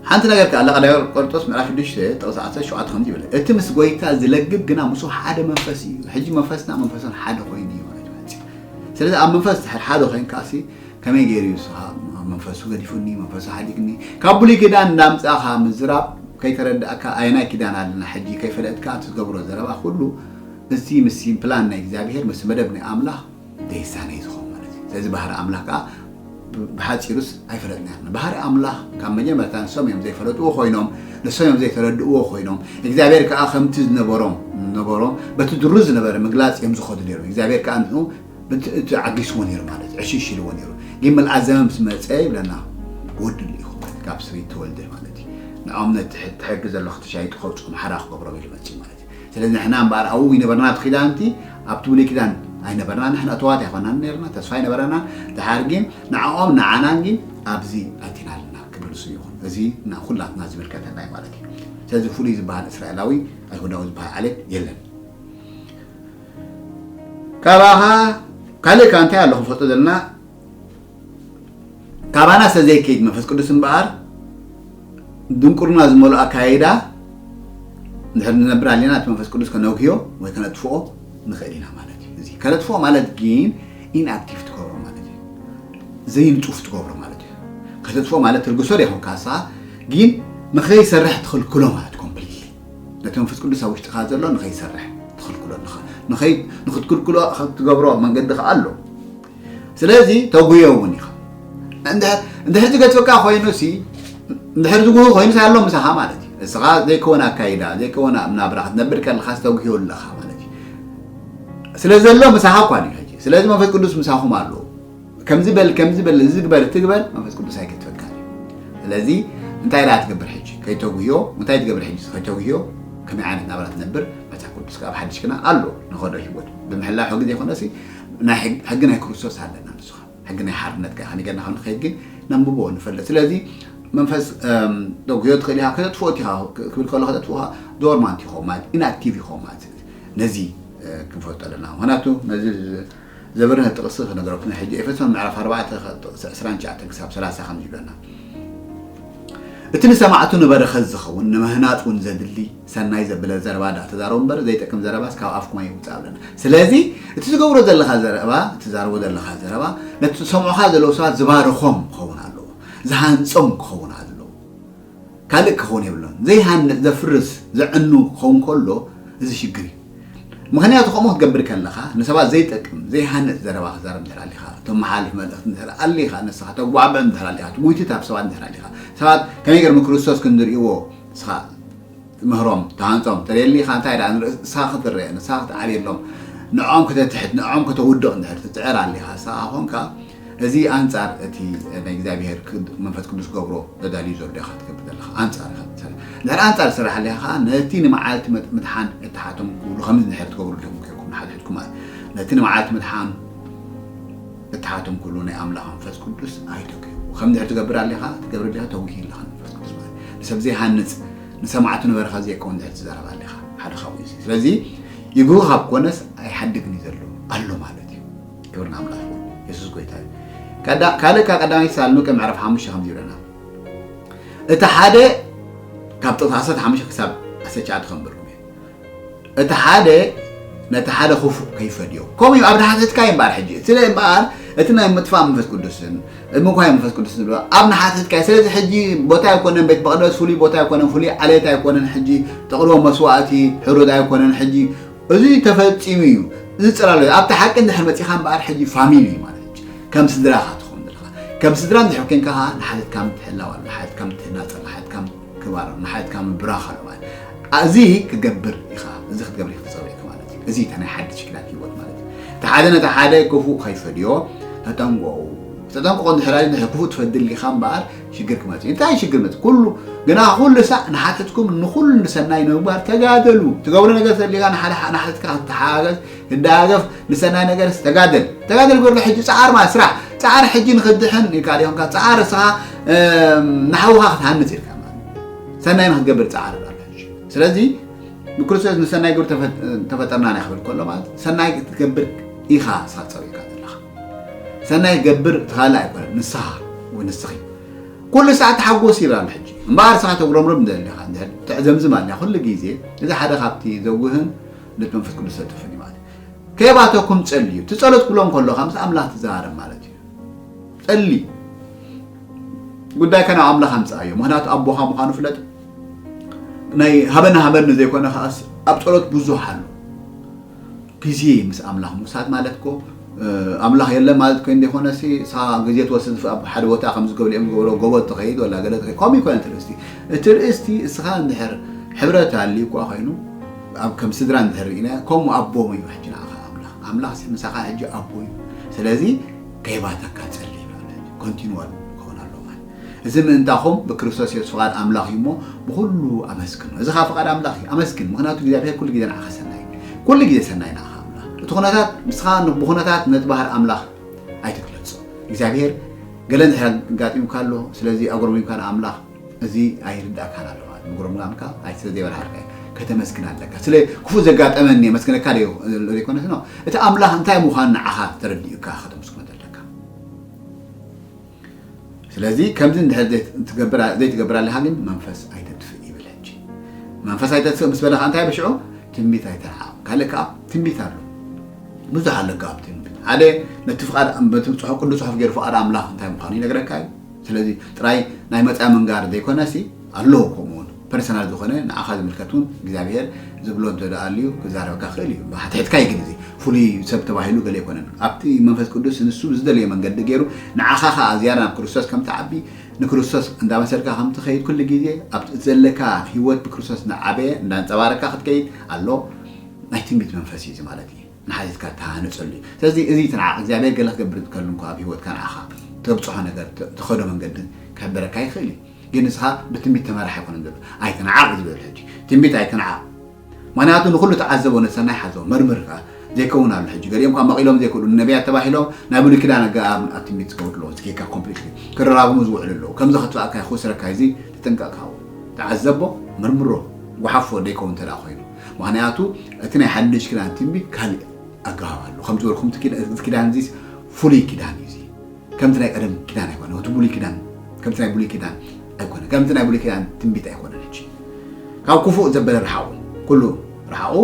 ሓንቲ ነገር ከኣ ኣላ ቀዳማይ ቆሮንቶስ ምዕራፍ ሽዱሽተ ጥቕሲ ዓሰርተ ሸውዓተ ከምዚ ይብል፣ "እቲ ምስ ጐይታ ዝለግብ ግና ምስኡ ሓደ መንፈስ እዩ።" ሕጂ መንፈስና መንፈሶም ሓደ ኮይኑ እዩ ማለት እዩ። ስለዚ ኣብ መንፈስ ድሕር ሓደ ኮይንካ ሲ ከመይ ገይሩ እዩ ንስኻ መንፈሱ ገዲፉኒ፣ መንፈሱ ሓዲግኒ? ካብ ብሉይ ኪዳን እንዳምጻእኻ ምዝራብ ከይተረዳእካ ኣየናይ ኪዳን ኣለና ሕጂ ከይፈለጥካ እቲ ትገብሮ ዘረባ ኩሉ እዚ ምስ ፕላን ናይ እግዚኣብሔር ምስ መደብ ናይ ኣምላኽ ዘይሳነ እዩ ዝኸውን ማለት እዩ። ስለዚ ባህሪ ኣምላኽ ከዓ ብ-፣ ብሓፂሩስ ኣይፈለጥናዮን። ባህሪ ኣምላኽ ካብ መጀመርታ ንሶም እዮም ዘይፈለጥዎ ኮይኖም፣ ንሶም እዮም ዘይተረድእዎ ኮይኖም፣ እግዚኣብሔር ከዓ ከምቲ ዝነበሮም፣ ነበሮም በቲ ድሩ ዝነበረ ምግላፅ እዮም ዝኸዱ ነይሮም። እግዚኣብሔር ከዓ ንኡ ብት-፣ እቲ ዓጊስዎ ነይሩ ማለት እዩ፣ ዕሽሽ ኢልዎ ነይሩ። ግን ምልኣት ዘመን ምስ መፀ ይብለና፣ ወዲ ልኢኹ ማለት ካብ ሰበይቲ ተወልደ ማለት እዩ። ንዖም ነቲ ሕ-፣ ሕጊ ዘሎ ክትሻይጡ ከውፅኦም ሓራ ክገብሮም ኢሉ መፅኡ ማለት እዩ። ስለዚ ንሕና እምበኣር ኣብኡ ይነበርና፣ ኣብቲ ኪዳን እቲ፣ ኣብቲ ብሉይ ኪዳን ኣይነበርና፣ ንሕና እተዋት ኣይኮናን ነርና፣ ተስፋ ኣይነበረና። ድሓር ግን ንዓኦም ንዓናን ግን ኣብዚ ኣቲና ኣለና። ክብሪ ንሱ ይኹን። እዚ ንኹላትና ዝምልከተና እዩ ማለት እዩ። ስለዚ ፍሉይ ዝበሃል እስራኤላዊ ኣይሁዳዊ ዝበሃል ዓሌት የለን። ካባኻ ካልእ ከ እንታይ ኣሎ ክንፈልጦ ዘለና? ካባና ስለ ዘይከይድ መንፈስ ቅዱስ እምበኣር ድንቁርና ዝመልኦ ኣካይዳ እንድሕር ንነብር ኣለና፣ እቲ መንፈስ ቅዱስ ከነጉህዮ ወይ ከነጥፍኦ ንኽእል ኢና ማለት እዩ። እዚ ከነጥፍኦ ማለት ግን ኢንኣክቲቭ ትገብሮ ማለት እዩ፣ ዘይንጡፍ ትገብሮ ማለት እዩ። ከተጥፍኦ ማለት ትርግሶ ዶ ይኹን ካሳ ግን ንኸይሰርሕ ትኽልክሎ ማለት ኮምፕሊትሊ ነቲ መንፈስ ቅዱስ ኣብ ውሽጥኻ ዘሎ ንኸይሰርሕ ትኽልክሎ ንኸ- ንኸይ- ንኽትክልክሎ ክትገብሮ መንገዲ ከኣ ኣሎ። ስለዚ ተጉዮ እውን ኢኻ። እንድሕር ዝገድፈካ ኮይኑ ሲ እንድሕር ዝጉህ ኮይኑ ኣሎ ምሳኻ ማለት እዩ። እስኻ ዘይከወን ኣካይዳ ዘይከወን ናብራ ክትነብር ከለኻ ዝተጉህዮ ኣለኻ ማለት እዩ። ስለ ዘሎ ምሳኻ እኳ እዩ ሕጂ። ስለዚ መንፈስ ቅዱስ ምሳኹም ኣሎ። ከምዚ በል ከምዚ በል እዚ ግበር እቲ ግበር መንፈስ ቅዱስ ኣይገድፈካ እዩ። ስለዚ እንታይ ደኣ ትገብር ሕጂ? ከይተጉህዮ እንታይ ትገብር ሕጂ? ከይተጉህዮ ከመይ ዓይነት ናብራ ትነብር? መጽሓፍ ቅዱስ ካብ ሓድሽ ግና ኣሎ ንኸዶ ህይወት ብምሕላው ሕጊ ዘይኮነሲ ናይ ሕጊ ናይ ክርስቶስ ኣለና ንስኻ ሕጊ ናይ ሓርነት ከኣ ከመይ ጌርና ከም ንኸይድ ግን ነንብቦ ንፈልጥ። ስለዚ መንፈስ ተጉዮ ትኽእል ኢኻ፣ ከተጥፍኦ ኢኻ ክብል ከሎ ከተጥፍኦ ዶርማንት ይኸውን ማለት ኢንኣክቲቭ ይኸውን ማለት እዩ። ነዚ ክንፈልጦ ኣለና። ምክንያቱ ነዚ ዘብርህ ጥቕሲ ክነግረኩም ሕጂ ኤፌሶን ምዕራፍ ኣርባዕተ ጥቕሲ ዕስራን ትሽዓተን ክሳብ ሰላሳ ከም ዝብለና እቲ ንሰማዕቱ ንበረኸት ዝኸውን ንምህናፅ እውን ዘድሊ ሰናይ ዘብለ ዘረባ ደኣ ተዛረቡ እምበር ዘይጠቅም ዘረባስ ካብ ኣፍኩም ኣይውፃእ ኣለና። ስለዚ እቲ ዝገብሮ ዘለኻ ዘረባ እትዛረቦ ዘለኻ ዘረባ ነቲ ዝሰምዑኻ ዘለዉ ሰባት ዝባርኾም ክኸውን ኣለዎ፣ ዝሃንፆም ክኸውን ኣለዎ። ካልእ ክኸውን የብሎን። ዘይሃንፅ ዘፍርስ ዘዕኑ ክኸውን ከሎ እዚ ሽግር እዩ። ምክንያቱ ከምኡ ክትገብር ከለኻ ንሰባት ዘይጠቅም ዘይሃንፅ ዘረባ ክዛረብ እንድሕር ኣሊኻ፣ እቶም መሓልፍ መልእኽቲ እንድሕር ኣሊኻ፣ ንስኻ ተጓዕብዕ እንድሕር ኣሊኻ፣ ትጉይትት ኣብ ሰባት እንድሕር ኣሊኻ፣ ሰባት ከመይ ገርም ክርስቶስ ክንዝርእይዎ ንስኻ ትምህሮም ትሃንፆም ተደሊኻ እንታይ ደኣ ንርእስኻ ክትረአ ንስኻ ክትዓብየሎም ንዕኦም ከተትሕት ንዕኦም ከተውድቕ እንድሕር ትፅዕር ኣሊኻ ንስኻ ኮንካ እዚ ኣንፃር እቲ ናይ እግዚኣብሔር መንፈስ ቅዱስ ገብሮ ተዳልዩ ዘሎ ኢኻ ትገብር ዘለኻ ኣንፃር ኢኻ ትሰርሕ። ድሕሪ ኣንፃር ትሰርሕ ኣሊኻ ከዓ ነቲ ንመዓልቲ ምድሓን እትሓቶም ክብሉ ከምዚ ድሕር ትገብሩ ኣለኹም ኮይንኩም ንሓድሕድኩም ማለት ነቲ ንመዓልቲ ምድሓን እትሓቶም ክብሉ ናይ ኣምላኽ መንፈስ ቅዱስ ኣይተጉህዎ ከም ድሕር ትገብር ኣሊኻ ትገብር ኣሊኻ ተጉሂ ኣለኻ መንፈስ ቅዱስ ማለት ንሰብ ዘይሃንፅ ንሰማዕቱ ንበረኸት ዘይከውን ድሕር ትዛረብ ኣሊኻ ሓደ ካብኡ እዩ ስለዚ ይግሁ ካብ ኮነስ ኣይሓድግን እዩ ዘሎ ኣሎ ማለት እዩ። ክብር ንኣምላኽ ይኹን። የሱስ ጎይታ እዩ። ካልእ ካብ ቀዳማይ ተሳልኑቀ ምዕራፍ ሓሙሽተ ከምዚ ይብለና እቲ ሓደ ካብ ጥቕሲ ዓሰርተ ሓሙሽተ ክሳብ ዓሰርተ ትሽዓተ ከንብርኩም እየ። እቲ ሓደ ነቲ ሓደ ክፉእ ከይፈድዮ ከምኡ እዩ ኣብ ንሓተትካ እዩ እምበኣር ሕጂ እቲ እምበኣር እቲ ናይ ምጥፋእ መንፈስ ቅዱስን ምኳይ መንፈስ ቅዱስ ዝብሎ ኣብ ንሓተትካ እዩ። ስለዚ ሕጂ ቦታ ኣይኮነን ቤት መቕደስ ፍሉይ ቦታ ኣይኮነን ፍሉይ ዓሌት ኣይኮነን ሕጂ ተቕርቦ መስዋእቲ ሕሩድ ኣይኮነን ሕጂ እዚ ተፈጺሙ እዩ። እዚ ጽላሎ እዩ። ኣብቲ ሓቂ እንድሕር መጺኻ እምበኣር ሕጂ ፋሚሊ እዩ ማለት እዩ። ከም ስድራኻ ትኸውን ዘለኻ ከም ስድራ እንድሕር ኮንካ ኸዓ ንሓትትካ ምትሕላው ኣሎ፣ ንሓትትካ ምትህናጸል፣ ንሓትትካ ምክባር ኣሎ፣ ንሓትትካ ምብራኽ ኣሎ ማለት እዩ። እዚ ክገብር ኢኻ፣ እዚ ክትገብር ኢኻ ተጸዊዕካ ማለት እዩ። እዚ እታ ናይ ሓድሽ ኪዳን ህይወት ማለት እዩ። እቲ ሓደ ነቲ ሓደ ክፉእ ከይፈድዮ ተጠንቀቑ። ተጠንቀቑ እንድሕር ኣልዩ እንድሕር ክፉእ ትፈዲ ኣሊኻ እምበኣር ሽግር ክመጽእ እዩ። እንታይ ሽግር መጽእ? ኩሉ ግና ኩሉ ሳዕ ንሓተትኩም ንኹሉ ንሰናይ ንምግባር ተጋደሉ። ትገብሮ ነገር ተሊካ ንሓደ ንሓተትካ ክትተሓጋገዝ ክደጋገፍ ንሰናይ ነገር ተጋደል። ተጋደል ግበርሉ ሕጂ ጻዓር ማለት ስራሕ ጻዓር ሕጂ ንክድሕን ኢልካ ዲኹምካ ጻዓር ስኻ ንሓውኻ ክትሃንጽ ኢልካ ማለት ሰናይ ንክትገብር ጻዓር ኣሎ ሕጂ። ስለዚ ብክርስቶስ ንሰናይ ግብር ተፈጠርና ናይ ክብል ከሎ ማለት ሰናይ ክትገብር ኢኻ ስኻ ጸዊዕካ ዘለኻ። ሰናይ ክገብር እቲ ካልእ ኣይኮነን፣ ንስኻ ወይ ንስኺ። ኩሉ ሰዓት ተሓጎስ ይብል ኣሎ ሕጂ። እምበኣር ንስኻ ተጉረምርም እንድሕር ኣለኻ፣ እንድሕር ተዕዘምዝም ኣለኻ ኩሉ ግዜ፣ እዚ ሓደ ካብቲ ዘጉህን ነቲ መንፈስ ቅዱስ ዘጥፍእን እዩ ማለት እዩ። ከየባተኩም ጸልዩ። እቲ ጸሎት ክብሎ እንከሎ ምስ ኣምላኽ ትዘራረብ ማለት እዩ። ጸሊ። ጉዳይካ ናብ ኣምላኽ ኣምጽኣዮ። ምኽንያቱ ኣቦኻ ምዃኑ ፍለጥ። ናይ ሃበኒ ሃበኒ ዘይኮነ ከኣስ ኣብ ጸሎት ብዙሕ ኣሎ። ግዜ ምስ ኣምላኽ ምውሳድ ማለት እኮ ኣምላኽ የለን ማለት ኮይን ዘይኮነሲ እሳ ግዜ ትወስድ ኣብ ሓደ ቦታ ከም ዝገብልኦም ዝገብሮ ጎቦ ትኸይድ ወላ ገለ ትኸይድ ከምኡ ይኮነ እቲ ርእስቲ እቲ ርእስቲ እስኻ እንድሕር ሕብረት ኣልዩ እኳ ኮይኑ ኣብ ከም ስድራ እንድሕር ርኢና ከምኡ ኣቦ እዩ ሕጂ ንዓኻ ኣምላኽ ኣምላኽ ምሳኻ ሕጂ ኣቦ እዩ ስለዚ ከይባተካ ጸሊ ኮንቲኑዋል ክኸውን ኣለዎ ማለት እዚ ምእንታኹም ብክርስቶስ የሱስ ፍቓድ ኣምላኽ እዩ እሞ ብኹሉ ኣመስግኑ። እዚ ኸኣ ፍቓድ ኣምላኽ እዩ። ኣመስግን፣ ምኽንያቱ እግዚኣብሔር ኩሉ ግዜ ንዓኻ ሰናይ እዩ። ኩሉ ግዜ ሰናይ ንዓኻ ኣምላኽ። እቲ ኩነታት ንስኻ ብኹነታት ነቲ ባህሪ ኣምላኽ ኣይትግለጾ። እግዚኣብሔር ገለ እንድሕር ኣጋጢሙካ ኣሎ፣ ስለዚ ኣጉረምሪምካ ንኣምላኽ እዚ ኣይርድኣካን ኣሎ ማለት ምጉርምራምካ ኣይ ስለ ዘይበርሃልካ እዩ ከተመስግን ኣለካ። ስለ ክፉእ ዘጋጠመኒ የመስግነካ ዶ ዘይኮነስ ነው እቲ ኣምላኽ እንታይ ምዃኑ ንዓኻ ተረዲኡካ ከተመስግኖ ዘለካ። ስለዚ ከምዚ እንድሕር ዘይትገብር ኣለኻ ግን መንፈስ ኣይተጥፍእ ይብል። ሕጂ መንፈስ ኣይተጥፍእ ምስ በለካ እንታይ ብሽዑ ትንቢት ኣይተርዓቕ። ካልእ ከዓ ትንቢት ኣሎ፣ ብዙሕ ኣለካ ኣብ ትንቢት። ሓደ ነቲ ፍቓድ በቲ ጽሑፍ ቅዱስ ጽሑፍ ገይሩ ፍቓድ ኣምላኽ እንታይ ምዃኑ ይነግረካ እዩ። ስለዚ ጥራይ ናይ መጻኢ ምንጋር ዘይኮነሲ ኣለዎ ከምኡ እውን ፐርሰናል ዝኾነ ንዓኻ ዝምልከት እውን እግዚኣብሔር ዝብሎ እንተደኣልዩ ክዛረበካ ክእል እዩ። ብሓትሕትካ እዩ ግን እዚ ፍሉይ ሰብ ተባሂሉ ገለ ኣይኮነን። ኣብቲ መንፈስ ቅዱስ ንሱ ብዝደለየ መንገዲ ገይሩ ንዓኻ ኸዓ ዝያዳ ናብ ክርስቶስ ከም ትዓቢ ንክርስቶስ እንዳመሰልካ ከም ትኸይድ ኩሉ ግዜ ኣብቲ ዘለካ ህይወት ብክርስቶስ እናዓበየ እንዳንፀባረካ ክትከይድ ኣሎ። ናይ ትንቢት መንፈስ እዩ እዚ ማለት እዩ። ንሓቲትካ እተሃንጸሉ እዩ። ስለዚ እዚ ትንዓቕ እግዚኣብሔር ገለ ክገብር ከሉ እንኳ ኣብ ህይወትካ ንዓኻ ተብጽሖ ነገር ተኸዶ መንገዲ ክሕበረካ ይኽእል እዩ። ግን ንስኻ ብትንቢት ተመራሕ ኣይኮነን ዘሎ። ኣይትንዓቕ እዩ ዝበል ሕጂ ትንቢት ኣይትንዓቕ። ምክንያቱ ንኩሉ ተዓዘቦ ነሰናይ ሓዞ መርምር ከኣ ዘይከውን ኣሎ። ሕጂ ገሊኦም እኳ መቒሎም ዘይክእሉ ነቢያት ተባሂሎም ናይ ብሉይ ኪዳን ኣገባብ ኣብ ትንቢት ዝገብሩ ኣለዉ። ዝጌካ ኮምፕሊትሊ ክረራግሙ ዝውዕሉ ኣለዉ። ከምዚ ከጥፍኣካ ይኽስረካ እዚ ትጥንቀቕ ሃው ተዓዘቦ መርምሮ ጓሓፎ ዘይከውን እንተ ደኣ ኮይኑ ምክንያቱ እቲ ናይ ሓድሽ ኪዳን ትንቢት ካልእ ኣገባብ ኣሎ። ከም ዝበልኩም እቲ ኪዳ- እቲ ኪዳን እዚ ፍሉይ ኪዳን እዩ። እዚ ከምቲ ናይ ቀደም ኪዳን ኣይኮነ። እቲ ብሉይ ኪዳን ከምቲ ናይ ብሉይ ኪዳን ኣይኮነ። ከምቲ ናይ ብሉይ ኪዳን ትንቢት ኣይኮነን። ሕጂ ካብ ክፉእ ዘበለ ርሓቑ፣ ኩሉ ርሓቑ።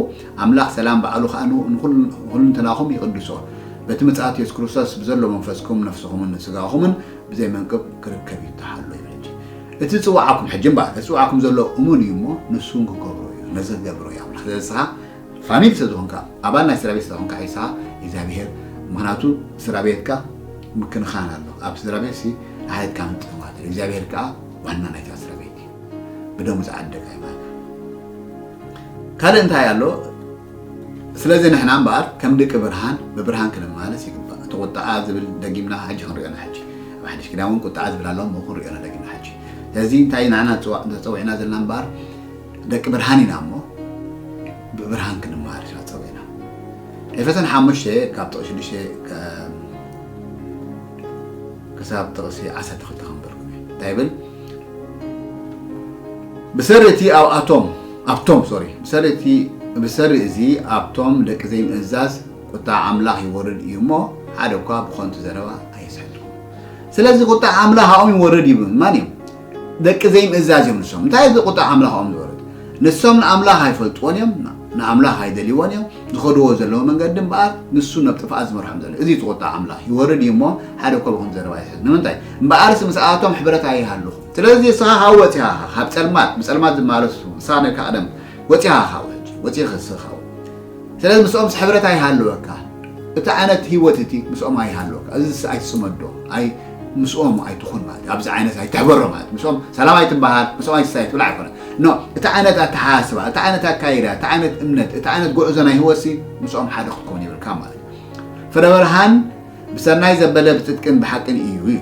ኣምላኽ ሰላም ባዕሉ ኸኣ ንኹልንተናኹም ይቕድሶ። በቲ ምጽኣት የሱስ ክርስቶስ ብዘሎ መንፈስኩም ነፍስኹምን ስጋኹምን ብዘይ መንቅብ ክርከብ ይተሓሎ ይብል። ሕጂ እቲ ዝጽውዓኩም ሕጂ እምበኣር እቲ ዝጽውዓኩም ዘሎ እሙን እዩ እሞ ንሱ እውን ክገብሮ እዩ። ነዚ ክገብሮ እዩ ኣምላኽ። ስለዚ ንስኻ ፋሚሊ ስለ ዝኾንካ ኣባል ናይ ስድራ ቤት ስለ ዝኾንካ ሒዝኻ እግዚኣብሄር ምኽንያቱ ስድራ ቤትካ ምክንኻን ኣሎ። ኣብ ስድራ ቤት ሲ ንሓድካ ምጥማት እግዚኣብሄር ከዓ ዋና ናይታ ስድራ ቤት እዩ። ብደሙ ዝዓደጋ እዩ ማለት ካልእ እንታይ ኣሎ? ስለዚ ንሕና እምበኣር ከም ደቂ ብርሃን ብብርሃን ክንመላለስ ይግባእ። እቲ ቁጥዓ ዝብል ደጊምና ሕጂ ክንሪኦ ኢና። ሕጂ ኣብ ሓድሽ ኪዳን እውን ቁጥዓ ዝብል ኣሎ እሞ ክንሪኦ ኢና ደጊምና ሕጂ። ስለዚ እንታይ ንሕና ተፀዊዕና ዘለና እምበኣር ደቂ ብርሃን ኢና እሞ ብብርሃን ክንመሃር ኢና ፀዊዕና። ኤፌሶን ሓሙሽተ ካብ ጥቕሲ ሽዱሽተ ክሳብ ጥቕሲ ዓሰርተ ክልተ ከንበርኩም እየ። እንታይ ይብል? ብሰሪ እቲ ኣብ ኣቶም ኣብቶም ሶሪ ብሰሪ እቲ ብሰሪ እዚ ኣብቶም ደቂ ዘይምእዛዝ ቁጣ ኣምላኽ ይወርድ እዩ እሞ ሓደ እኳ ብኾንቱ ዘረባ ኣይስሕትኩም። ስለዚ ቁጣ ኣምላኽ ኣብኦም ይወርድ እዩ። ማን እዮም? ደቂ ዘይምእዛዝ እዮም ንሶም። እንታይ እዚ ቁጣ ኣምላኽ ኣብኦም ዝወርድ? ንሶም ንኣምላኽ ኣይፈልጥዎን እዮም፣ ንኣምላኽ ኣይደልይዎን እዮም። ዝኸድዎ ዘለዉ መንገዲ እምበኣር ንሱ ናብ ጥፍኣት ዝመርሖም ዘሎ። እዚ እቲ ቁጣ ኣምላኽ ይወርድ እዩ እሞ ሓደ እኳ ብኹም ዘረባ ይሕዝ። ንምንታይ? እምበኣርስ ምስኣቶም ሕብረት ኣይሃልኹም። ስለዚ ንስኻ ካብ ወፂኻ ካብ ፀልማት ብፀልማት ዝመላለሱ ንስኻ ነካ ቀደም ወፂኻ ካብ ሕጂ ወፂኺ ንስኻ ካብ ስለዚ ምስኦምስ ሕብረት ኣይሃለወካ። እቲ ዓይነት ህይወት እቲ ምስኦም ኣይሃለወካ። እዚ ኣይትፅመዶ። ኣይ ምስኦም ኣይትኹን ማለት ኣብዚ ዓይነት ኣይትሕበሮ ማለት ምስኦም ሰላም ኣይትበሃል ምስኦም ኣይትሳይ ትብላ ኣይኮነ ኖ እቲ ዓይነት ኣተሓሳስባ እቲ ዓይነት ኣካይዳ እቲ ዓይነት እምነት እቲ ዓይነት ጉዕዞ ናይ ህይወትሲ ምስኦም ሓደ ክትከውን ይብልካ ማለት እዩ። ፍረ ብርሃን ብሰናይ ዘበለ ብፅድቅን ብሓቅን እዩ እዩ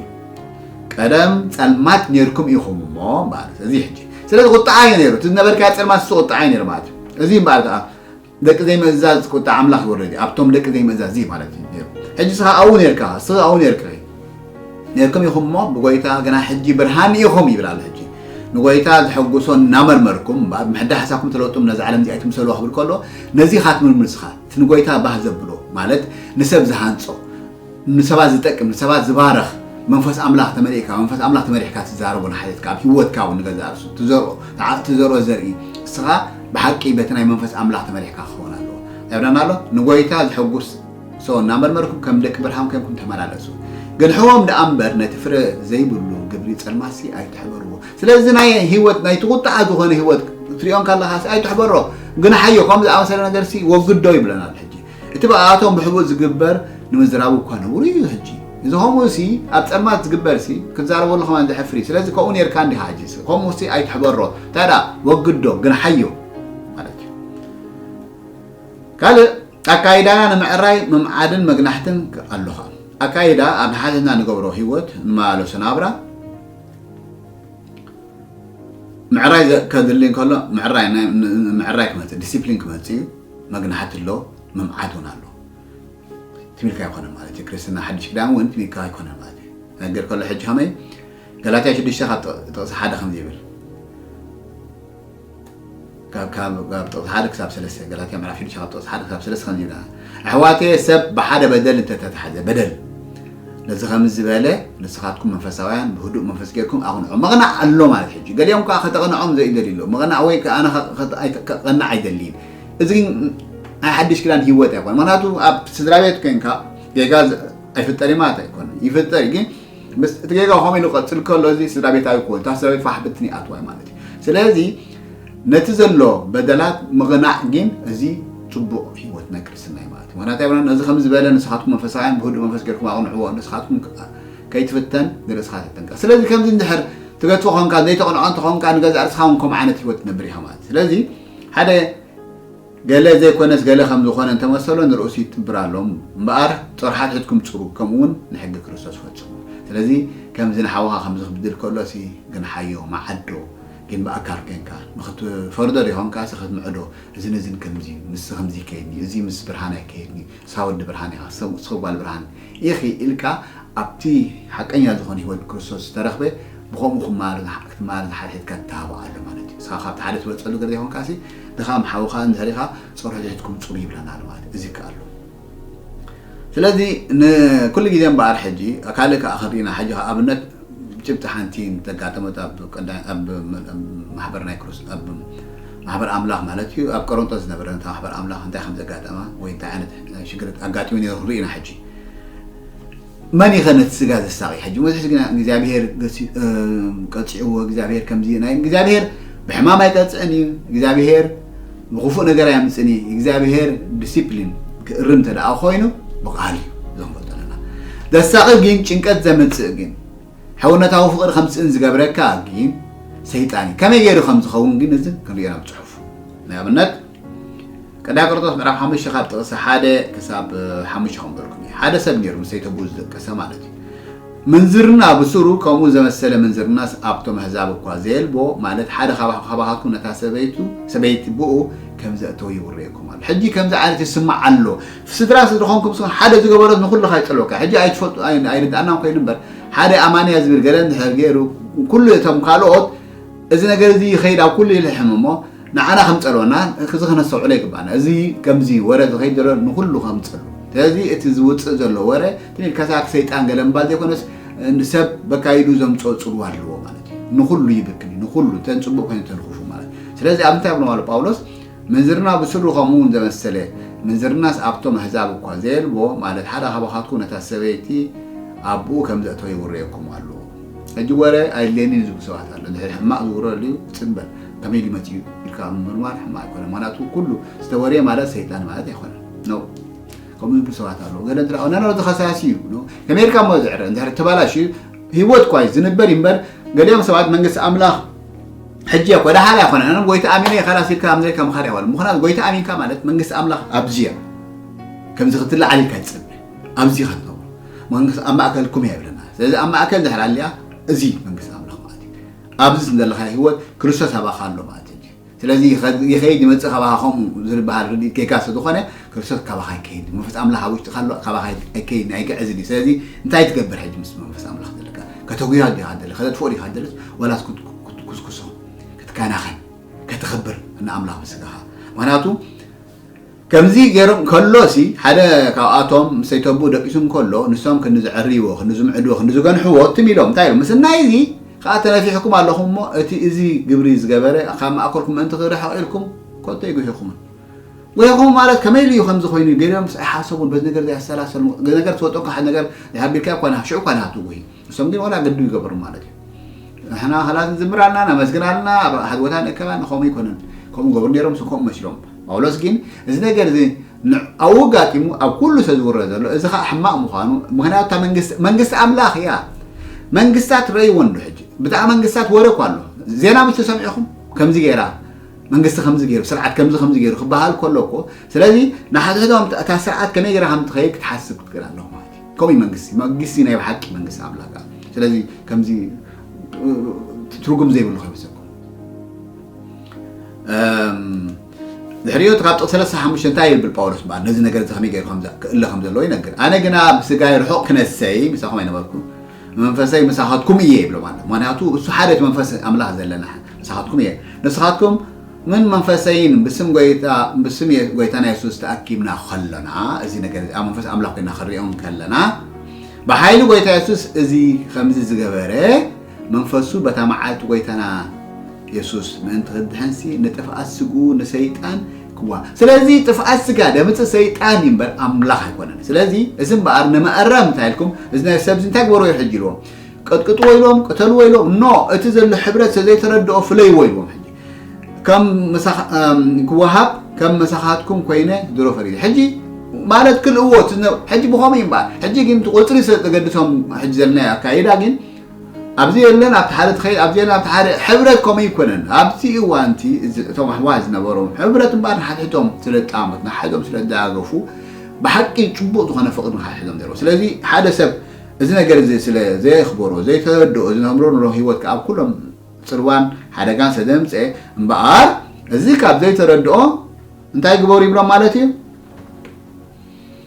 ቀደም ፀልማት ነርኩም ኢኹም እሞ ማለት እዚ ሕጂ ስለዚ ቁጣዓ እዩ ነይሩ እቲ ዝነበርካ ፀልማት ስ ቁጣዓ እዩ ነይሩ ማለት እዩ እዚ እምበኣር ከዓ ደቂ ዘይምእዛዝ ቁጣ ኣምላኽ ይወርድ እዩ ኣብቶም ደቂ ዘይምእዛዝ እዚ ማለት እዩ ነይሩ ሕጂ ስኻ ኣው ነርካ ስኻ ኣው ነርክ ነርኩም ኢኹም እሞ ብጎይታ ግና ሕጂ ብርሃን ኢኹም ይብል ኣሎ ሕጂ ንጎይታ ዝሕጉሶ እናመርመርኩም ምሕዳ ሓሳኩም ተለውጡም ነዚ ዓለም እዚኣ ኣይትምሰልዋ ክብል ከሎ ነዚ ካትምርምር ስኻ እቲ ንጎይታ ባህ ዘብሎ ማለት ንሰብ ዝሃንጾ ንሰባት ዝጠቅም ንሰባት ዝባርኽ መንፈስ ኣምላኽ ተመሊእካ መንፈስ ኣምላኽ ተመሪሕካ ትዛረቦ ንሓትትካ ኣብ ህይወትካ እውን ንገዛእ ርእሱ ትዘርኦ ትዘርኦ ዘርኢ እስኻ ብሓቂ በቲ ናይ መንፈስ ኣምላኽ ተመሪሕካ ክኸውን ኣለዎ። ኣብዳና ኣሎ ንጎይታ ዝሕጉስ ሰው እናመርመርኩም ከም ደቂ ብርሃን ኮይንኩም ተመላለሱ። ግንሕዎም ደኣ እምበር ነቲ ፍረ ዘይብሉ ግብሪ ጸልማሲ ኣይትሕበርዎ። ስለዚ ናይ ህይወት ናይ ትቁጣዓ ዝኾነ ህይወት ትሪኦ እንከለኻሲ ኣይትሕበሮ። ግንሓዮ ከምዚ ዝኣመሰለ ነገርሲ ወግዶ ይብለና ኣሎ ሕጂ። እቲ ብኣቶም ብሕቡእ ዝግበር ንምዝራቡ እኳ ነውሩ እዩ ሕጂ። እዚ ከምኡ ሲ ኣብ ጸልማት ዝግበር ሲ ክትዛረበሉ ከማን ዘሕፍር እዩ። ስለዚ ከምኡ ነርካ እንዲኻ ሕጂ ሲ ከምኡ ሲ ኣይትሕበሮ። እንታይ ደኣ ወግዶ ግንሓዮ ማለት እዩ። ካልእ ኣካይዳና ንምዕራይ ምምዓድን መግናሕትን ኣለኻ። ኣካይዳ ኣብ ንሓትና ንገብሮ ህይወት ንመላለሶ ናብራ ምዕራይ ከድሊ እንከሎ ምዕራይ ምዕራይ ክመፅእ ዲሲፕሊን ክመፅእ እዩ። መግናሕቲ ኣሎ፣ ምምዓድ እውን ኣሎ። ትሚልካ ኣይኮነን ማለት እዩ። ክርስትና ሓድሽ ክዳን እውን ትሚልካ ኣይኮነን ማለት እዩ። ነገር ከሎ ሕጂ ከመይ ገላትያ ሽዱሽተ ካብ ጥቕሲ ሓደ ከምዚ ይብል ካብ ጥቕሲ ሓደ ክሳብ ሰለስተ ገላትያ ምዕራፍ ሽዱሽተ ካብ ጥቕሲ ሓደ ክሳብ ሰለስተ ከምዚ ይብል ኣሕዋተየ ሰብ ብሓደ በደል እንተተታሓዘ በደል ነዚ ከም ዝበለ ንስኻትኩም መንፈሳውያን ብህዱእ መንፈስ ጌርኩም ኣቕንዑ። ምቕናዕ ኣሎ ማለት ሕጂ። ገሊኦም ከኣ ከተቕንዖም ዘይደልዩ ኣለዉ። ምቕናዕ ወይ ከኣ ኣነ ከ-፣ ከ-፣ ኣይከ-፣ ከቕንዕ ኣይደልይን። እዚ ግን ናይ ሓድሽ ኪዳን ህይወት ኣይኮነን። ምኽንያቱ ኣብ ስድራ ቤት ኮንካ ጌጋ ዝ-፣ ኣይፍጠር እዩ ማለት ኣይኮነን። ይፍጠር እዩ ግን ምስ እቲ ጌጋ ከምኡ ኢሉ ቀጽል ከሎ እዚ ስድራ ቤታዊ ክኸውን፣ እታ ስድራ ቤት ፋሕ ብትን ይኣትዋ ማለት እዩ። ስለዚ ነቲ ዘሎ በደላት ምቕናዕ ግን እዚ ጽቡቕ ህይወት ናይ ክርስትና እዩ ማለት እዩ። ምኽንያቱ ይብለና፣ ነዚ ከም ዝበለ ንስኻትኩም መንፈሳውያን ብህዱእ መንፈስ ጌርኩም ኣቕንዕዎ፣ ንስኻትኩም ከ-፣ ከይትፍተን ንርእስኻ ተጠንቀቕ። ስለዚ ከምዚ እንድሕር ትገድፎ ኾንካ፣ ዘይተቕንዖ እንተኾንካ፣ ንገዛእ ርእስኻ እውን ከምኡ ዓይነት ህይወት ትነብር ኢኻ ማለት እዩ። ስለዚ ሓደ ገለ ዘይኮነስ ገለ ከም ዝኾነ እንተመሰሎ ንርእሱ ይጥብር ኣሎ እምበኣር፣ ጦር ሓትሕትኩም ጽሩ፣ ከምኡ እውን ንሕጊ ክርስቶስ ፈጽሙ። ስለዚ ከምዚ ንሓውኻ ከምዚ ክብድል ከሎ ሲ ግንሓዮ፣ መዓዶ፣ ግን ብኣካል ኮንካ ንኽትፈርዶ ዶ ይኾንካ ሲ ክትምዕዶ፣ እዚ ነዝን ከምዚ እዩ፣ ንስ ከምዚ ይከይድኒ፣ እዚ ምስ ብርሃን ኣይከይድኒ፣ ንስኻ ወዲ ብርሃን ኢኻ፣ ሰብ-፣ ንስኺ ጓል ብርሃን ኢኺ ኢልካ ኣብቲ ሓቀኛ ዝኾነ ህይወት ብክርስቶስ ዝተረኽበ ብኸምኡ ክመሃር ዝሓ-፣ ክትመሃር ዝሓድሕድካ ትተሃቦ ኣሎ ማለት እዩ። ንስኻ ካብቲ ሓደ ትበልጸሉ ገለ ዘይኮንካ ሲ ድኻም ሓውኻ እንድሕር ኢኻ ጾር ሕድሕድኩም ጽሩ ይብለና ኣሎ ማለት እዩ። እዚ ከኣ ኣሎ። ስለዚ ንኩሉ ግዜ እምበኣር ሕጂ ካልእ ከኣ ክርኢና ሕጂ ከኣ ኣብነት ጭብጢ ሓንቲ እንተጋጠመት ኣብ ቀዳ-፣ ኣብ ማሕበር ናይ ክርስ-፣ ኣብ ማሕበር ኣምላኽ ማለት እዩ፣ ኣብ ቆሮንቶስ ዝነበረ ነታ ማሕበር ኣምላኽ እንታይ ከም ዘጋጠማ ወይ እንታይ ዓይነት ሽግር ኣጋጢሙ ነይሩ ርኢና። ሕጂ መን እዩ ከ ነቲ ስጋ ዘሳቒ? ሕጂ ብዙሕ ግና እግዚኣብሔር ገሲ-፣ እ፣ ቀጺዕዎ፣ እግዚኣብሔር ከምዚ ናይ እግዚኣብሔር ብሕማም ኣይቀጽዕን እዩ፣ እግዚኣብሔር ብክፉእ ነገር ኣየምጽእን እዩ። እግዚኣብሔር ዲሲፕሊን ክእርም እንተ ደኣ ኮይኑ ብቓል እዩ፣ እዞም ንፈልጦ ኣለና። ዘሳቒ ግን ጭንቀት ዘምጽእ ግን ሕውነታዊ ፍቕሪ ከምጽእን ዝገብረካ ግን ሰይጣን እዩ። ከመይ ገይሩ ከም ዝኸውን ግን እዚ ክንሪኦ ናብ ጽሑፍ። ንኣብነት ቀዳይ ቆሮንቶስ ምዕራፍ ሓሙሽተ ካብ ጥቕሲ ሓደ ክሳብ ሓሙሽተ ከምበልኩም እዩ። ሓደ ሰብ ነይሩ ምስ ሰይተቡ ዝደቀሰ ማለት እዩ። ምንዝርና ብስሩ ከምኡ ዘመሰለ ምንዝርናስ ኣብቶም ኣህዛብ እኳ ዘየልቦ፣ ማለት ሓደ ካባ-፣ ካባኻትኩም ነታ ሰበይቱ፣ ሰበይቲ ብኡ ከም ዘእተው ይውረየኩም ኣሎ። ሕጂ ከምዚ ዓይነት ይስማዕ ኣሎ። ስድራ ስድሪ ኾንኩም ስኹም ሓደ ዝገበሮት ንኹሉ ካይጸልወካ። ሕጂ ኣይትፈልጡ፣ ኣይ-፣ ኣይርድኣናን ኮይኑ እምበር፣ ሓደ ኣማንያ ዝብል ገለ እንድሕር ገይሩ፣ ኩሉ እቶም ካልኦት እዚ ነገር እዚ ይኸይድ ኣብ ኩሉ ይልሕም እሞ፣ ንዓና ከም ጸልወና፣ እዚ ክነስተውዕሎ ይግባና። እዚ ከምዚ ወረ ዝኸይድ ዘሎ ንኹሉ ከም ጸልው። ስለዚ እቲ ዝውጽእ ዘሎ ወረ፣ ትንቢት ከሳክ ሰይጣን ገለ ምባል ዘይኮነስ፣ ንሰብ በካይዱ ዘምጽኦ ጽልዋ ኣለዎ ማለት እዩ። ንኹሉ ይብክል እዩ፣ ንኹሉ፣ እተን ጽቡቕ ኮይኑ እተን ክፉእ ማለት እዩ። ስለዚ ኣብ እንታይ ብሎ ኣሎ ጳውሎስ? ምንዝርና ብስሩ ከምኡ እውን ዘመሰለ፣ ምንዝርናስ ኣብቶም ኣህዛብ እኳ ዘየልቦ፣ ማለት ሓደ ካባኻትኩም ነታ ሰበይቲ ኣብኡ ከም ዘእተወ ይውረየኩም ኣሎ። ሕጂ ወረ ኣየድልየንን ዝብሉ ሰባት ኣሎ። እንድሕር ሕማቕ ዝውረሉ እዩ፣ ጽንበል። ከመይ ድዩ መጺኡ ኢልካ ምምርማር ሕማቕ ኣይኮነን። ምኽንያቱ ኩሉ ዝተወርየ ማለት ሰይጣን ማለት ኣይኮነን። ነው። ከምኡ ዝብሉ ሰባት ኣለዉ። ገለ እንተ ደኣ፣ "ኖ፣ ኖ፣ እዚ ከሳሲ እዩ። ኖ፣ ከመይ ኢልካ እሞ ዝዕረ?" እንድሕር ተባላሽዩ፣ ህይወት እኳ እዩ ዝንበር እዩ እምበር፣ ገሊኦም ሰባት መንግስቲ ኣምላኽ ሕጂ እኮ ደሓር ኣይኮነን። ኣነ ጎይታ ኣሚነ እየ፣ ከላስ ኢልካ ኣብ ዘይካ ምኻድ ኣይኮነን። ምኽንያቱ ጎይታ ኣሚንካ ማለት መንግስቲ ኣምላኽ ኣብዚ እያ። ከምዚ ክትለዓል ኢልካ ትጽበ። ኣብዚ ኢኻ ትነብር። መንግስቲ ኣብ ማእከልኩም እያ ይብለና። ስለዚ ኣብ ማእከል ድሕር ኣልያ፣ እዚ መንግስቲ ኣምላኽ ማለት እዩ። ኣብዚ ዘለኻዮ ህይወት ክርስቶስ ኣባኻ ኣሎ ማለት እዩ። ስለዚ ይኸ-፣ ይኸይድ ይመጽእ ካባኻ ከምኡ ዝበሃል ርድኢት ጌጋ ስለ ዝኾነ፣ ክርስቶስ ካባኻ ኣይከይድን። መንፈስ ኣምላኽ ኣብ ውሽጥኻ ኣሎ፣ ካባኻ ኣይከይድን፣ ኣይግዕዝን እዩ። ስለዚ እንታይ ትገብር ሕጂ ምስ መንፈስ ኣምላኽ ዘለካ? ከተጉዮ ዲኻ ትደሊ? ከተጥፍኦ ዲኻ ትደልስ? ዋላስ ክት-፣ ክትኩስኩሶ? ክትከናኸን? ከተኽብር ንኣምላኽ ብስጋኻ? ምኽንያቱ ከምዚ ገይሮም ከሎሲ፣ ሓደ ካብኣቶም ምስ ሰይተቡ ደቂሱ እንከሎ፣ ንሶም ክንዲ ዘዕርይዎ፣ ክንዲ ዝምዕድዎ፣ ክንዲ ዝገንሕዎ ትም ኢሎም። እንታይ ኢሎም? ምስ ናይ እዚ ከኣ ተነፊሕኩም ኣለኹም እሞ፣ እቲ እዚ ግብሪ ዝገበረ ካብ ማእከልኩም ምእንቲ ክርሕቕ ኢልኩም ኮቶ ይጉሂኹምን። ጉሂኹም ማለት ከመይ ኢሉ እዩ ከምዚ ኮይኑ? ገሊኦም ምስ ኣይሓሰቡን፣ በዚ ነገር እዚ ኣይሰላሰሉን። ነገር ትፈልጦ፣ ሓደ ነገር ይሃቢልካ እኳ፣ ሽዑ እኳ ንሃቱ ጉሂ። ንሶም ግን ዋላ ግዱ ይገብሩ ማለት እዩ። ንሕና ኸላስ ንዝምር ኣለና፣ ነመስግን ኣለና፣ ኣብ ሓደ ቦታ ንእከብ ኣለና፣ ከምኡ ኣይኮነን። ከምኡ ገብሩ ነይሮም፣ ንሶም ከምኡ መሲሎም። ጳውሎስ ግን እዚ ነገር እዚ ን-፣ ኣብኡ ኣጋጢሙ ኣብ ኩሉ ሰብ ዝውረ ዘሎ፣ እዚ ኸኣ ሕማቕ ምዃኑ፣ ምኽንያቱ እታ መንግስቲ፣ መንግስቲ ኣምላኽ እያ። መንግስታት ረእይዎ እንዶ ሕጂ። ብዛዕባ መንግስታት ወረ እኳ ኣሎ። ዜና ምስ ተሰሚዕኹም፣ ከምዚ ገይራ፣ መንግስቲ ከምዚ ገይሩ፣ ስርዓት ከምዚ ከምዚ ገይሩ ክበሃል ከሎ እኮ፣ ስለዚ ንሓድሕዶም እታ ስርዓት ከመይ ገይራ ከም ትኸይድ ክትሓስብ ክትክእል ኣለኹ ማለት እዩ። ከምኡ እዩ መንግስቲ። መንግስቲ ናይ ብሓቂ መንግስቲ ኣምላኽ እያ። ስለዚ ከምዚ፣ እ፣ ትርጉም ዘይብሉ ከይመስለኩም። እም፣ ድሕሪኡ ካብ ጥቕሲ ሰለስተ ሓሙሽተ እንታይ ይብል ጳውሎስ እምበኣር? ነዚ ነገር እዚ ከመይ ገይሩ ከም ዘ-፣ ክእለ ከም ዘለዎ ይነግር። "ኣነ ግና ብስጋይ ርሑቕ ክነሰይ ምሳኹም ኣይነበርኩን፣ ብመንፈሰይ ምሳኻትኩም እየ" ይብሎ ማለት። ምኽንያቱ እሱ ሓደ እቲ መንፈስ ኣምላኽ ዘለና ምሳኻትኩም እየ። ንስኻትኩም ምን መንፈሰይን ብስም ጎይታ፣ ብስም የ-፣ ጎይታና የሱስ ተኣኪብና ከለና፣ እዚ ነገር እዚ ኣብ መንፈስ ኣምላኽ ኮይና ክንሪኦ ከለና፣ ብሓይሊ ጎይታ የሱስ እዚ ከምዚ ዝገበረ መንፈሱ በታ መዓልቲ ጎይታና የሱስ ምእንቲ ክድሕንሲ ንጥፍኣት ስግኡ ንሰይጣን ክዋ ስለዚ ጥፍኣት ስጋ ደምፅእ ሰይጣን እዩ እምበር ኣምላኽ ኣይኮነን። ስለዚ እዚ እምበኣር ንመእረም እንታይ ኢልኩም እዚ ናይ ሰብዚ እንታይ ግበርዎ እዩ ሕጂ ኢልዎም ቀጥቅጥዎ ኢልዎም ቅተልዎ ኢልዎም ኖ እቲ ዘሎ ሕብረት ስለዘይተረድኦ ፍለይዎ ኢልዎም ሕጂ ከም ምሳኻ- እም፣ ክወሃብ ከም መሳኻትኩም ኮይነ ድሮ ፈሪደ ሕጂ ማለት ክልእዎ እቲ ዝነ- ሕጂ ብኸምኡ እዩ እምበኣር ሕጂ ግን እቲ ቁፅሪ ስለ ዘገድሶም ሕጂ ዘለና ኣካይዳ ግን ኣብዚ የለን ኣብቲ ሓደ ትኸይድ ኣብዚ የለን ኣብቲ ሓደ ሕብረት ከምኡ ይኮነን ኣብዚ እዋንቲ እዚ- እቶም ኣሕዋት ዝነበሮም ሕብረት እምበኣር ንሓድሕቶም ስለ ዝጣመት ንሓድሕዶም ስለ ዝደጋገፉ ብሓቂ ፅቡቅ ዝኾነ ፍቅሪ ንሓድሕዶም ነይርዎ ስለዚ ሓደ ሰብ እዚ ነገር እዚ ስለ ዘየኽበሮ ዘይተረድኦ ዝነብሮ ንሮ ህይወት ኣብ ኩሎም ፅልዋን ሓደጋን ስለ ዘምፅአ እምበኣር እዚ ካብ ዘይተረድኦ እንታይ ግበሩ ይብሎም ማለት እዩ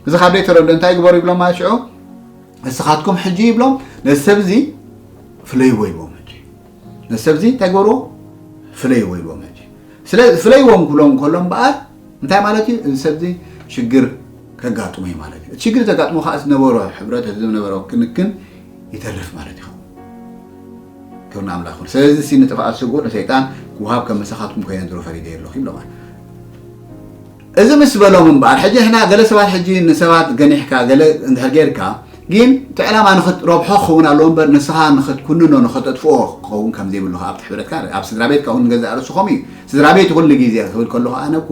እዚ ካብ ዘይተረድኦ እንታይ ግበሩ ይብሎም ማለት ሽዑ ንስኻትኩም ሕጂ ይብሎም ነዚ ሰብ እዚ ፍለይዎ ይብዎም ሕጂ ነዚ ሰብ እዚ እንታይ ግበርዎ ፍለይዎ ይብዎም ሕጂ ስለ ፍለይዎም ክብሎም ከሎ እምበኣር እንታይ ማለት እዩ እዚ ሰብ እዚ ሽግር ከጋጥሞ እዩ ማለት እዩ እቲ ሽግር ዘጋጥሞ ከዓ ዝነበሮ ሕብረት ዝነበሮ ክንክን ይተርፍ ማለት እዩ ክብሪ ንኣምላኽ ይኹን ስለዚ እዚ ንጥፍኣት ስጉእ ንሰይጣን ክውሃብ ከም መሳኻትኩም ኮይነ ድሮ ፈሪደ ኣለኹ ይብሎም እዚ ምስ በሎም እምበኣር ሕጂ ንሕና ገለ ሰባት ሕጂ ንሰባት ገኒሕካ ገለ እንድሕር ጌርካ ግን እቲ ዕላማ ንክትረብሖ ክኸውን ኣለዎ እምበር ንስኻ ንክትኩንኖ ንክተጥፍኦ ክኸውን ከም ዘይብሉ ኣብቲ ሕብረትካ ኣብ ስድራ ቤትካ እውን ንገዛእ ርእሱ ከምኡ እዩ ስድራ ቤት ኩሉ ግዜ ክብል ከለኹ ኣነ እኮ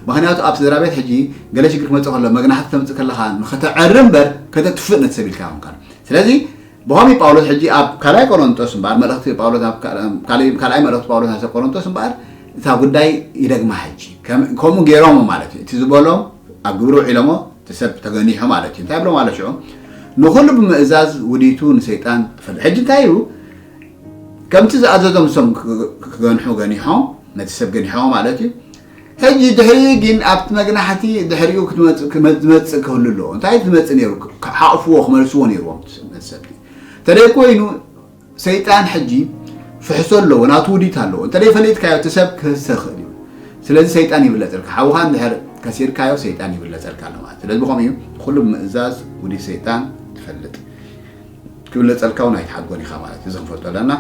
ምክንያቱ ኣብ ስድራ ቤት ሕጂ ገለ ሽግር ክመፅእ ከሎ መግናሕቲ ተምፅእ ከለኻ ንክተዐሪ እምበር ከተጥፍእ ነቲ ሰብ ኢልካ ይኹንካ ስለዚ ብኸምኡ ጳውሎስ ሕጂ ኣብ ካልኣይ ቆሮንጦስ እምበኣር መልእኽቲ ጳውሎስ ኣብ ካልኣይ መልእኽቲ ጳውሎስ ናብ ሰብ ቆሮንጦስ እምበኣር እታ ጉዳይ ይደግማ ሕጂ ከምኡ ገይሮም ማለት እዩ እቲ ዝበሎም ኣብ ግብሪ ውዒሎሞ እቲ ሰብ ተገኒሑ ማለት እዩ እንታይ ብሎ ማለት ሽዑ ንኹሉ ብምእዛዝ ውዲቱ ንሰይጣን ትፈልጥ ሕጂ እንታይ እዩ ከምቲ ዝኣዘዞም እሶም ክገንሑ ገኒሖም ነቲ ሰብ ገኒሖም ማለት እዩ ሕጂ ድሕሪ ግን ኣብቲ መግናሕቲ ድሕሪኡ ዝመፅእ ክህሉ ኣለዎ እንታይ ዝመፅእ ነይሩ ሓቕፍዎ ክመልስዎ ነይርዎም ሰብ ተደይ ኮይኑ ሰይጣን ሕጂ ፍሕሶ ኣለዎ ናቱ ውዲት ኣለዎ እንተደይ ፈሊጥካዮ እቲ ሰብ ክህሰ ክእል እዩ ስለዚ ሰይጣን ይብለፀልካ ሓውካ እንድሕር ከሲርካዮ ሰይጣን ይብለፀልካ ኣሎ ማለት ስለዚ ብኸምኡ እዩ ኩሉ ብምእዛዝ ውዲት ሰይጣን ትፈልጥ ክብለፀልካ እውን ኣይትሓጎን ኢኻ ማለት እዚ ክንፈልጦ ኣለና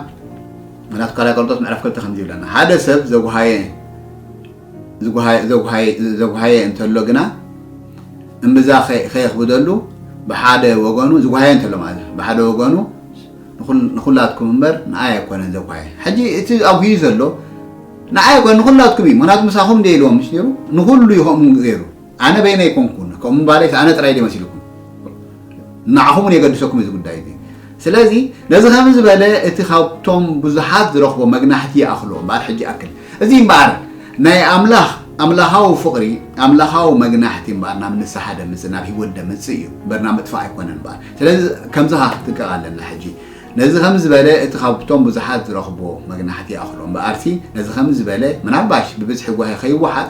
ምክንያቱ ካልኣይ ቆሮንቶስ ምዕራፍ ክልተ ከምዚ ይብለና ሓደ ሰብ ዘጉሃየ ዘጉሃየ እንተሎ ግና እምብዛ ከየኽብደሉ ብሓደ ወገኑ ዝጉሃየ እንተሎ ማለት ብሓደ ወገኑ ንኹላትኩም እምበር ንኣይ ኣይኮነን ዘጉሃየ ሕጂ እቲ ኣጉሂዩ ዘሎ ንኣይ ኣይኮነ ንኹላትኩም እዩ ምክንያቱ ምሳኹም እንደ ኢልዎም ምስ ነይሩ ንኹሉ ይኸምኡ ገይሩ ኣነ በይነ ኣይኮንኩን ከምኡ ምባለይ ኣነ ጥራይ ደ መሲልኩም ንዓኹም እውን የገድሰኩም እዚ ጉዳይ እዚ ስለዚ ነዚ ከም ዝበለ እቲ ካብቶም ብዙሓት ዝረኽቦ መግናሕቲ ይኣኽሎ እምበኣር ሕጂ ኣክል እዚ እምበኣር ናይ ኣምላኽ ኣምላኻዊ ፍቕሪ ኣምላኻዊ መግናሕቲ እምበኣር ናብ ንስሓ ደምፅእ ናብ ህይወት ደምፅእ እዩ እምበር ናብ ምጥፋእ ኣይኮነን እምበኣር ስለዚ ከምዚ ካ ክትጥቀቕ ኣለና ሕጂ ነዚ ከም ዝበለ እቲ ካብቶም ብዙሓት ዝረኽቦ መግናሕቲ ይኣኽሎ እምበኣርሲ ነዚ ከም ዝበለ ምናልባሽ ብብዝሒ ጓሂ ከይወሓጥ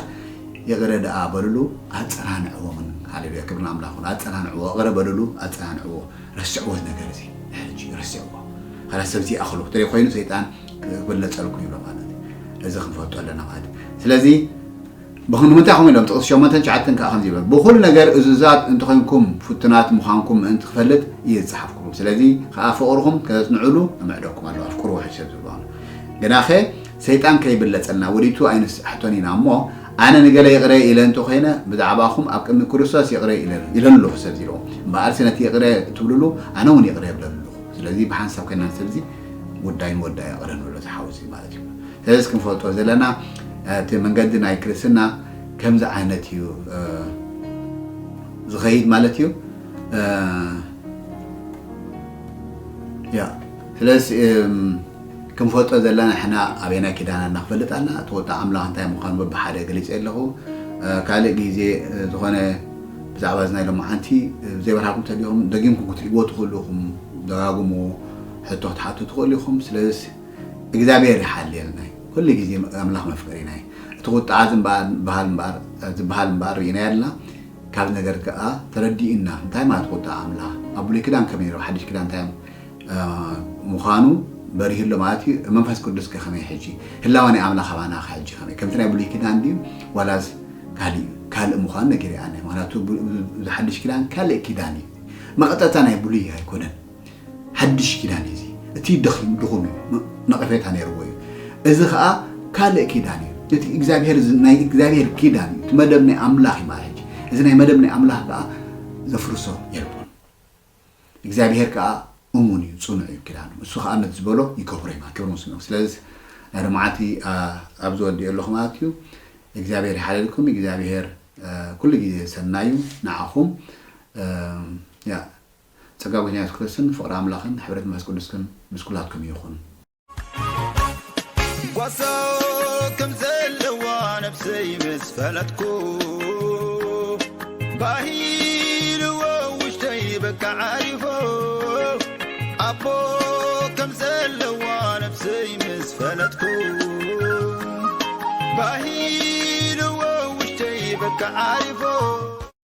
ይቕረ ደኣ በልሉ ኣጸናንዕዎ ምን ሃሌሉያ ክብሪ ንኣምላኽ ይኹን ኣጸናንዕዎ ይቕረ በልሉ ኣጸናንዕዎ ረስዕዎ እዚ ነገር እዚ ሕጂ ረስዕዎ ካላ ሰብዚ ይኣኽሉ ተለይ ኮይኑ ሰይጣን ክብለጸልኩም ይብሎ ማለት እዩ እዚ ክንፈልጦ ኣለና ማለት እዩ ስለዚ ብምንታይ ከምኡ ኢሎም ጥቕሲ ሸሞንተን ትሽዓተን ከዓ ከምዚ ይብሎ ብኹሉ ነገር እዙዛት እንተኾይንኩም ፍቱናት ምዃንኩም ምእንቲ ክፈልጥ እየ ዝጸሓፍኩም ስለዚ ከዓ ፍቕርኹም ከተጽንዕሉ እምዕደኩም ኣለዉ ኣፍቅርዎ ሕጂ ሰብ ዝብሎ ግናኸ ሰይጣን ከይብለጸልና ወዲቱ ኣይንስሕቶን ኢና እሞ ኣነ ንገለ ይቕረ ኢለ እንተኾይነ ብዛዕባኹም ኣብ ቅድሚ ክርስቶስ ይቕረ ኢለ ኣለኹ ሰብ ኢልዎ እምበኣርሲ ነቲ ይቕረ ትብልሉ ኣነ እውን ይቕረ ይብለሉ ኣለኹ ስለዚ ብሓንሳብ ኮይና ሰብዚ ጉዳይ ንወዳ ይቕረ ንብሎ ዝሓውዚ ማለት እዩ ስለዚ ክንፈልጦ ዘለና እቲ መንገዲ ናይ ክርስትና ከምዚ ዓይነት እዩ ዝኸይድ ማለት እዩ ያ ስለዚ ክንፈልጦ ዘለና ንሕና ኣበየናይ ኪዳና እናክፈልጥ ኣለና እቲ ወጣ ኣምላኽ እንታይ ምዃኑ በብሓደ ገሊፀ ኣለኹ ካልእ ግዜ ዝኾነ ብዛዕባ እዚ ናይ ሎማዓንቲ ዘይበርሃኩም ተሊኹም ደጊምኩም ክትሪእዎ ትኽእሉ ኢኹም ደጋግምዎ ሕቶ ክትሓቱ ትኽእሉ ኢኹም ስለዚ እግዚኣብሔር ይሓልየልና ኩሉ ግዜ ኣምላኽ መፍቀሪና እዩ እቲ ቁጣዓ ዝበሃል እምበኣር ርኢና ያልና ካብ ነገር ከዓ ተረዲእና እንታይ ማለት ቁጣ ኣምላኽ ኣብ ብሉይ ክዳን ከመይ ነይሩ ሓድሽ ክዳን እንታይ ምዃኑ በሪህሎ ማለት እዩ መንፈስ ቅዱስ ከመይ ሕጂ ህላወ ናይ ኣምላኽ ኣባና ሕጂ ከመይ ከምቲ ናይ ብሉይ ኪዳን ድዩ ዋላስ ካልእ ካልእ ምዃኑ ነገር ኣነ ምክንያቱ ዝሓድሽ ኪዳን ካልእ ኪዳን እዩ መቐጸልታ ናይ ብሉይ ኣይኮነን። ሓድሽ ኪዳን እዩ እዚ። እቲ ደኺም ድኹም እዩ፣ ነቐፌታ ነይርዎ እዩ። እዚ ኸኣ ካልእ ኪዳን እዩ። እቲ እግዚኣብሔር ዝ-፣ ናይ እግዚኣብሔር ኪዳን እዩ። እቲ መደብ ናይ ኣምላኽ እዩ ማለት እዩ። እዚ ናይ መደብ ናይ ኣምላኽ ከኣ ዘፍርሶ የልቦን። እግዚኣብሔር ከኣ እሙን እዩ፣ ጽኑዕ እዩ ኪዳኑ። እሱ ከኣ ነቲ ዝበሎ ይከብሮ እዩ ማለት፣ ክብሪ ምስሉ። ስለዚ ናይ ሎማዓንቲ፣ ኣ፣ ኣብዚ ወዲኦ ኣለኹ ማለት እዩ። እግዚኣብሔር ይሓልልኩም። እግዚኣብሔር፣ እ፣ ኩሉ ግዜ ሰናዩ ንዓኹም። እ፣ ያ፣ ጸጋ ጎይታ የሱስ ክርስቶስን ፍቕሪ ኣምላኽን ሕብረት መንፈስ ቅዱስን ምስ ኩላትኩም ይኹን። ጓሳ ከም ዘለዋ ነፍሰይ ምስ ፈለጥኩ፣ ባሂልዎ ውሽጠይ በቃ ዓሪፎ። ኣቦ ከም ዘለዋ ነፍሰይ ምስ ፈለጥኩ፣ ባሂልዎ ውሽጠይ በቃ ዓሪፎ።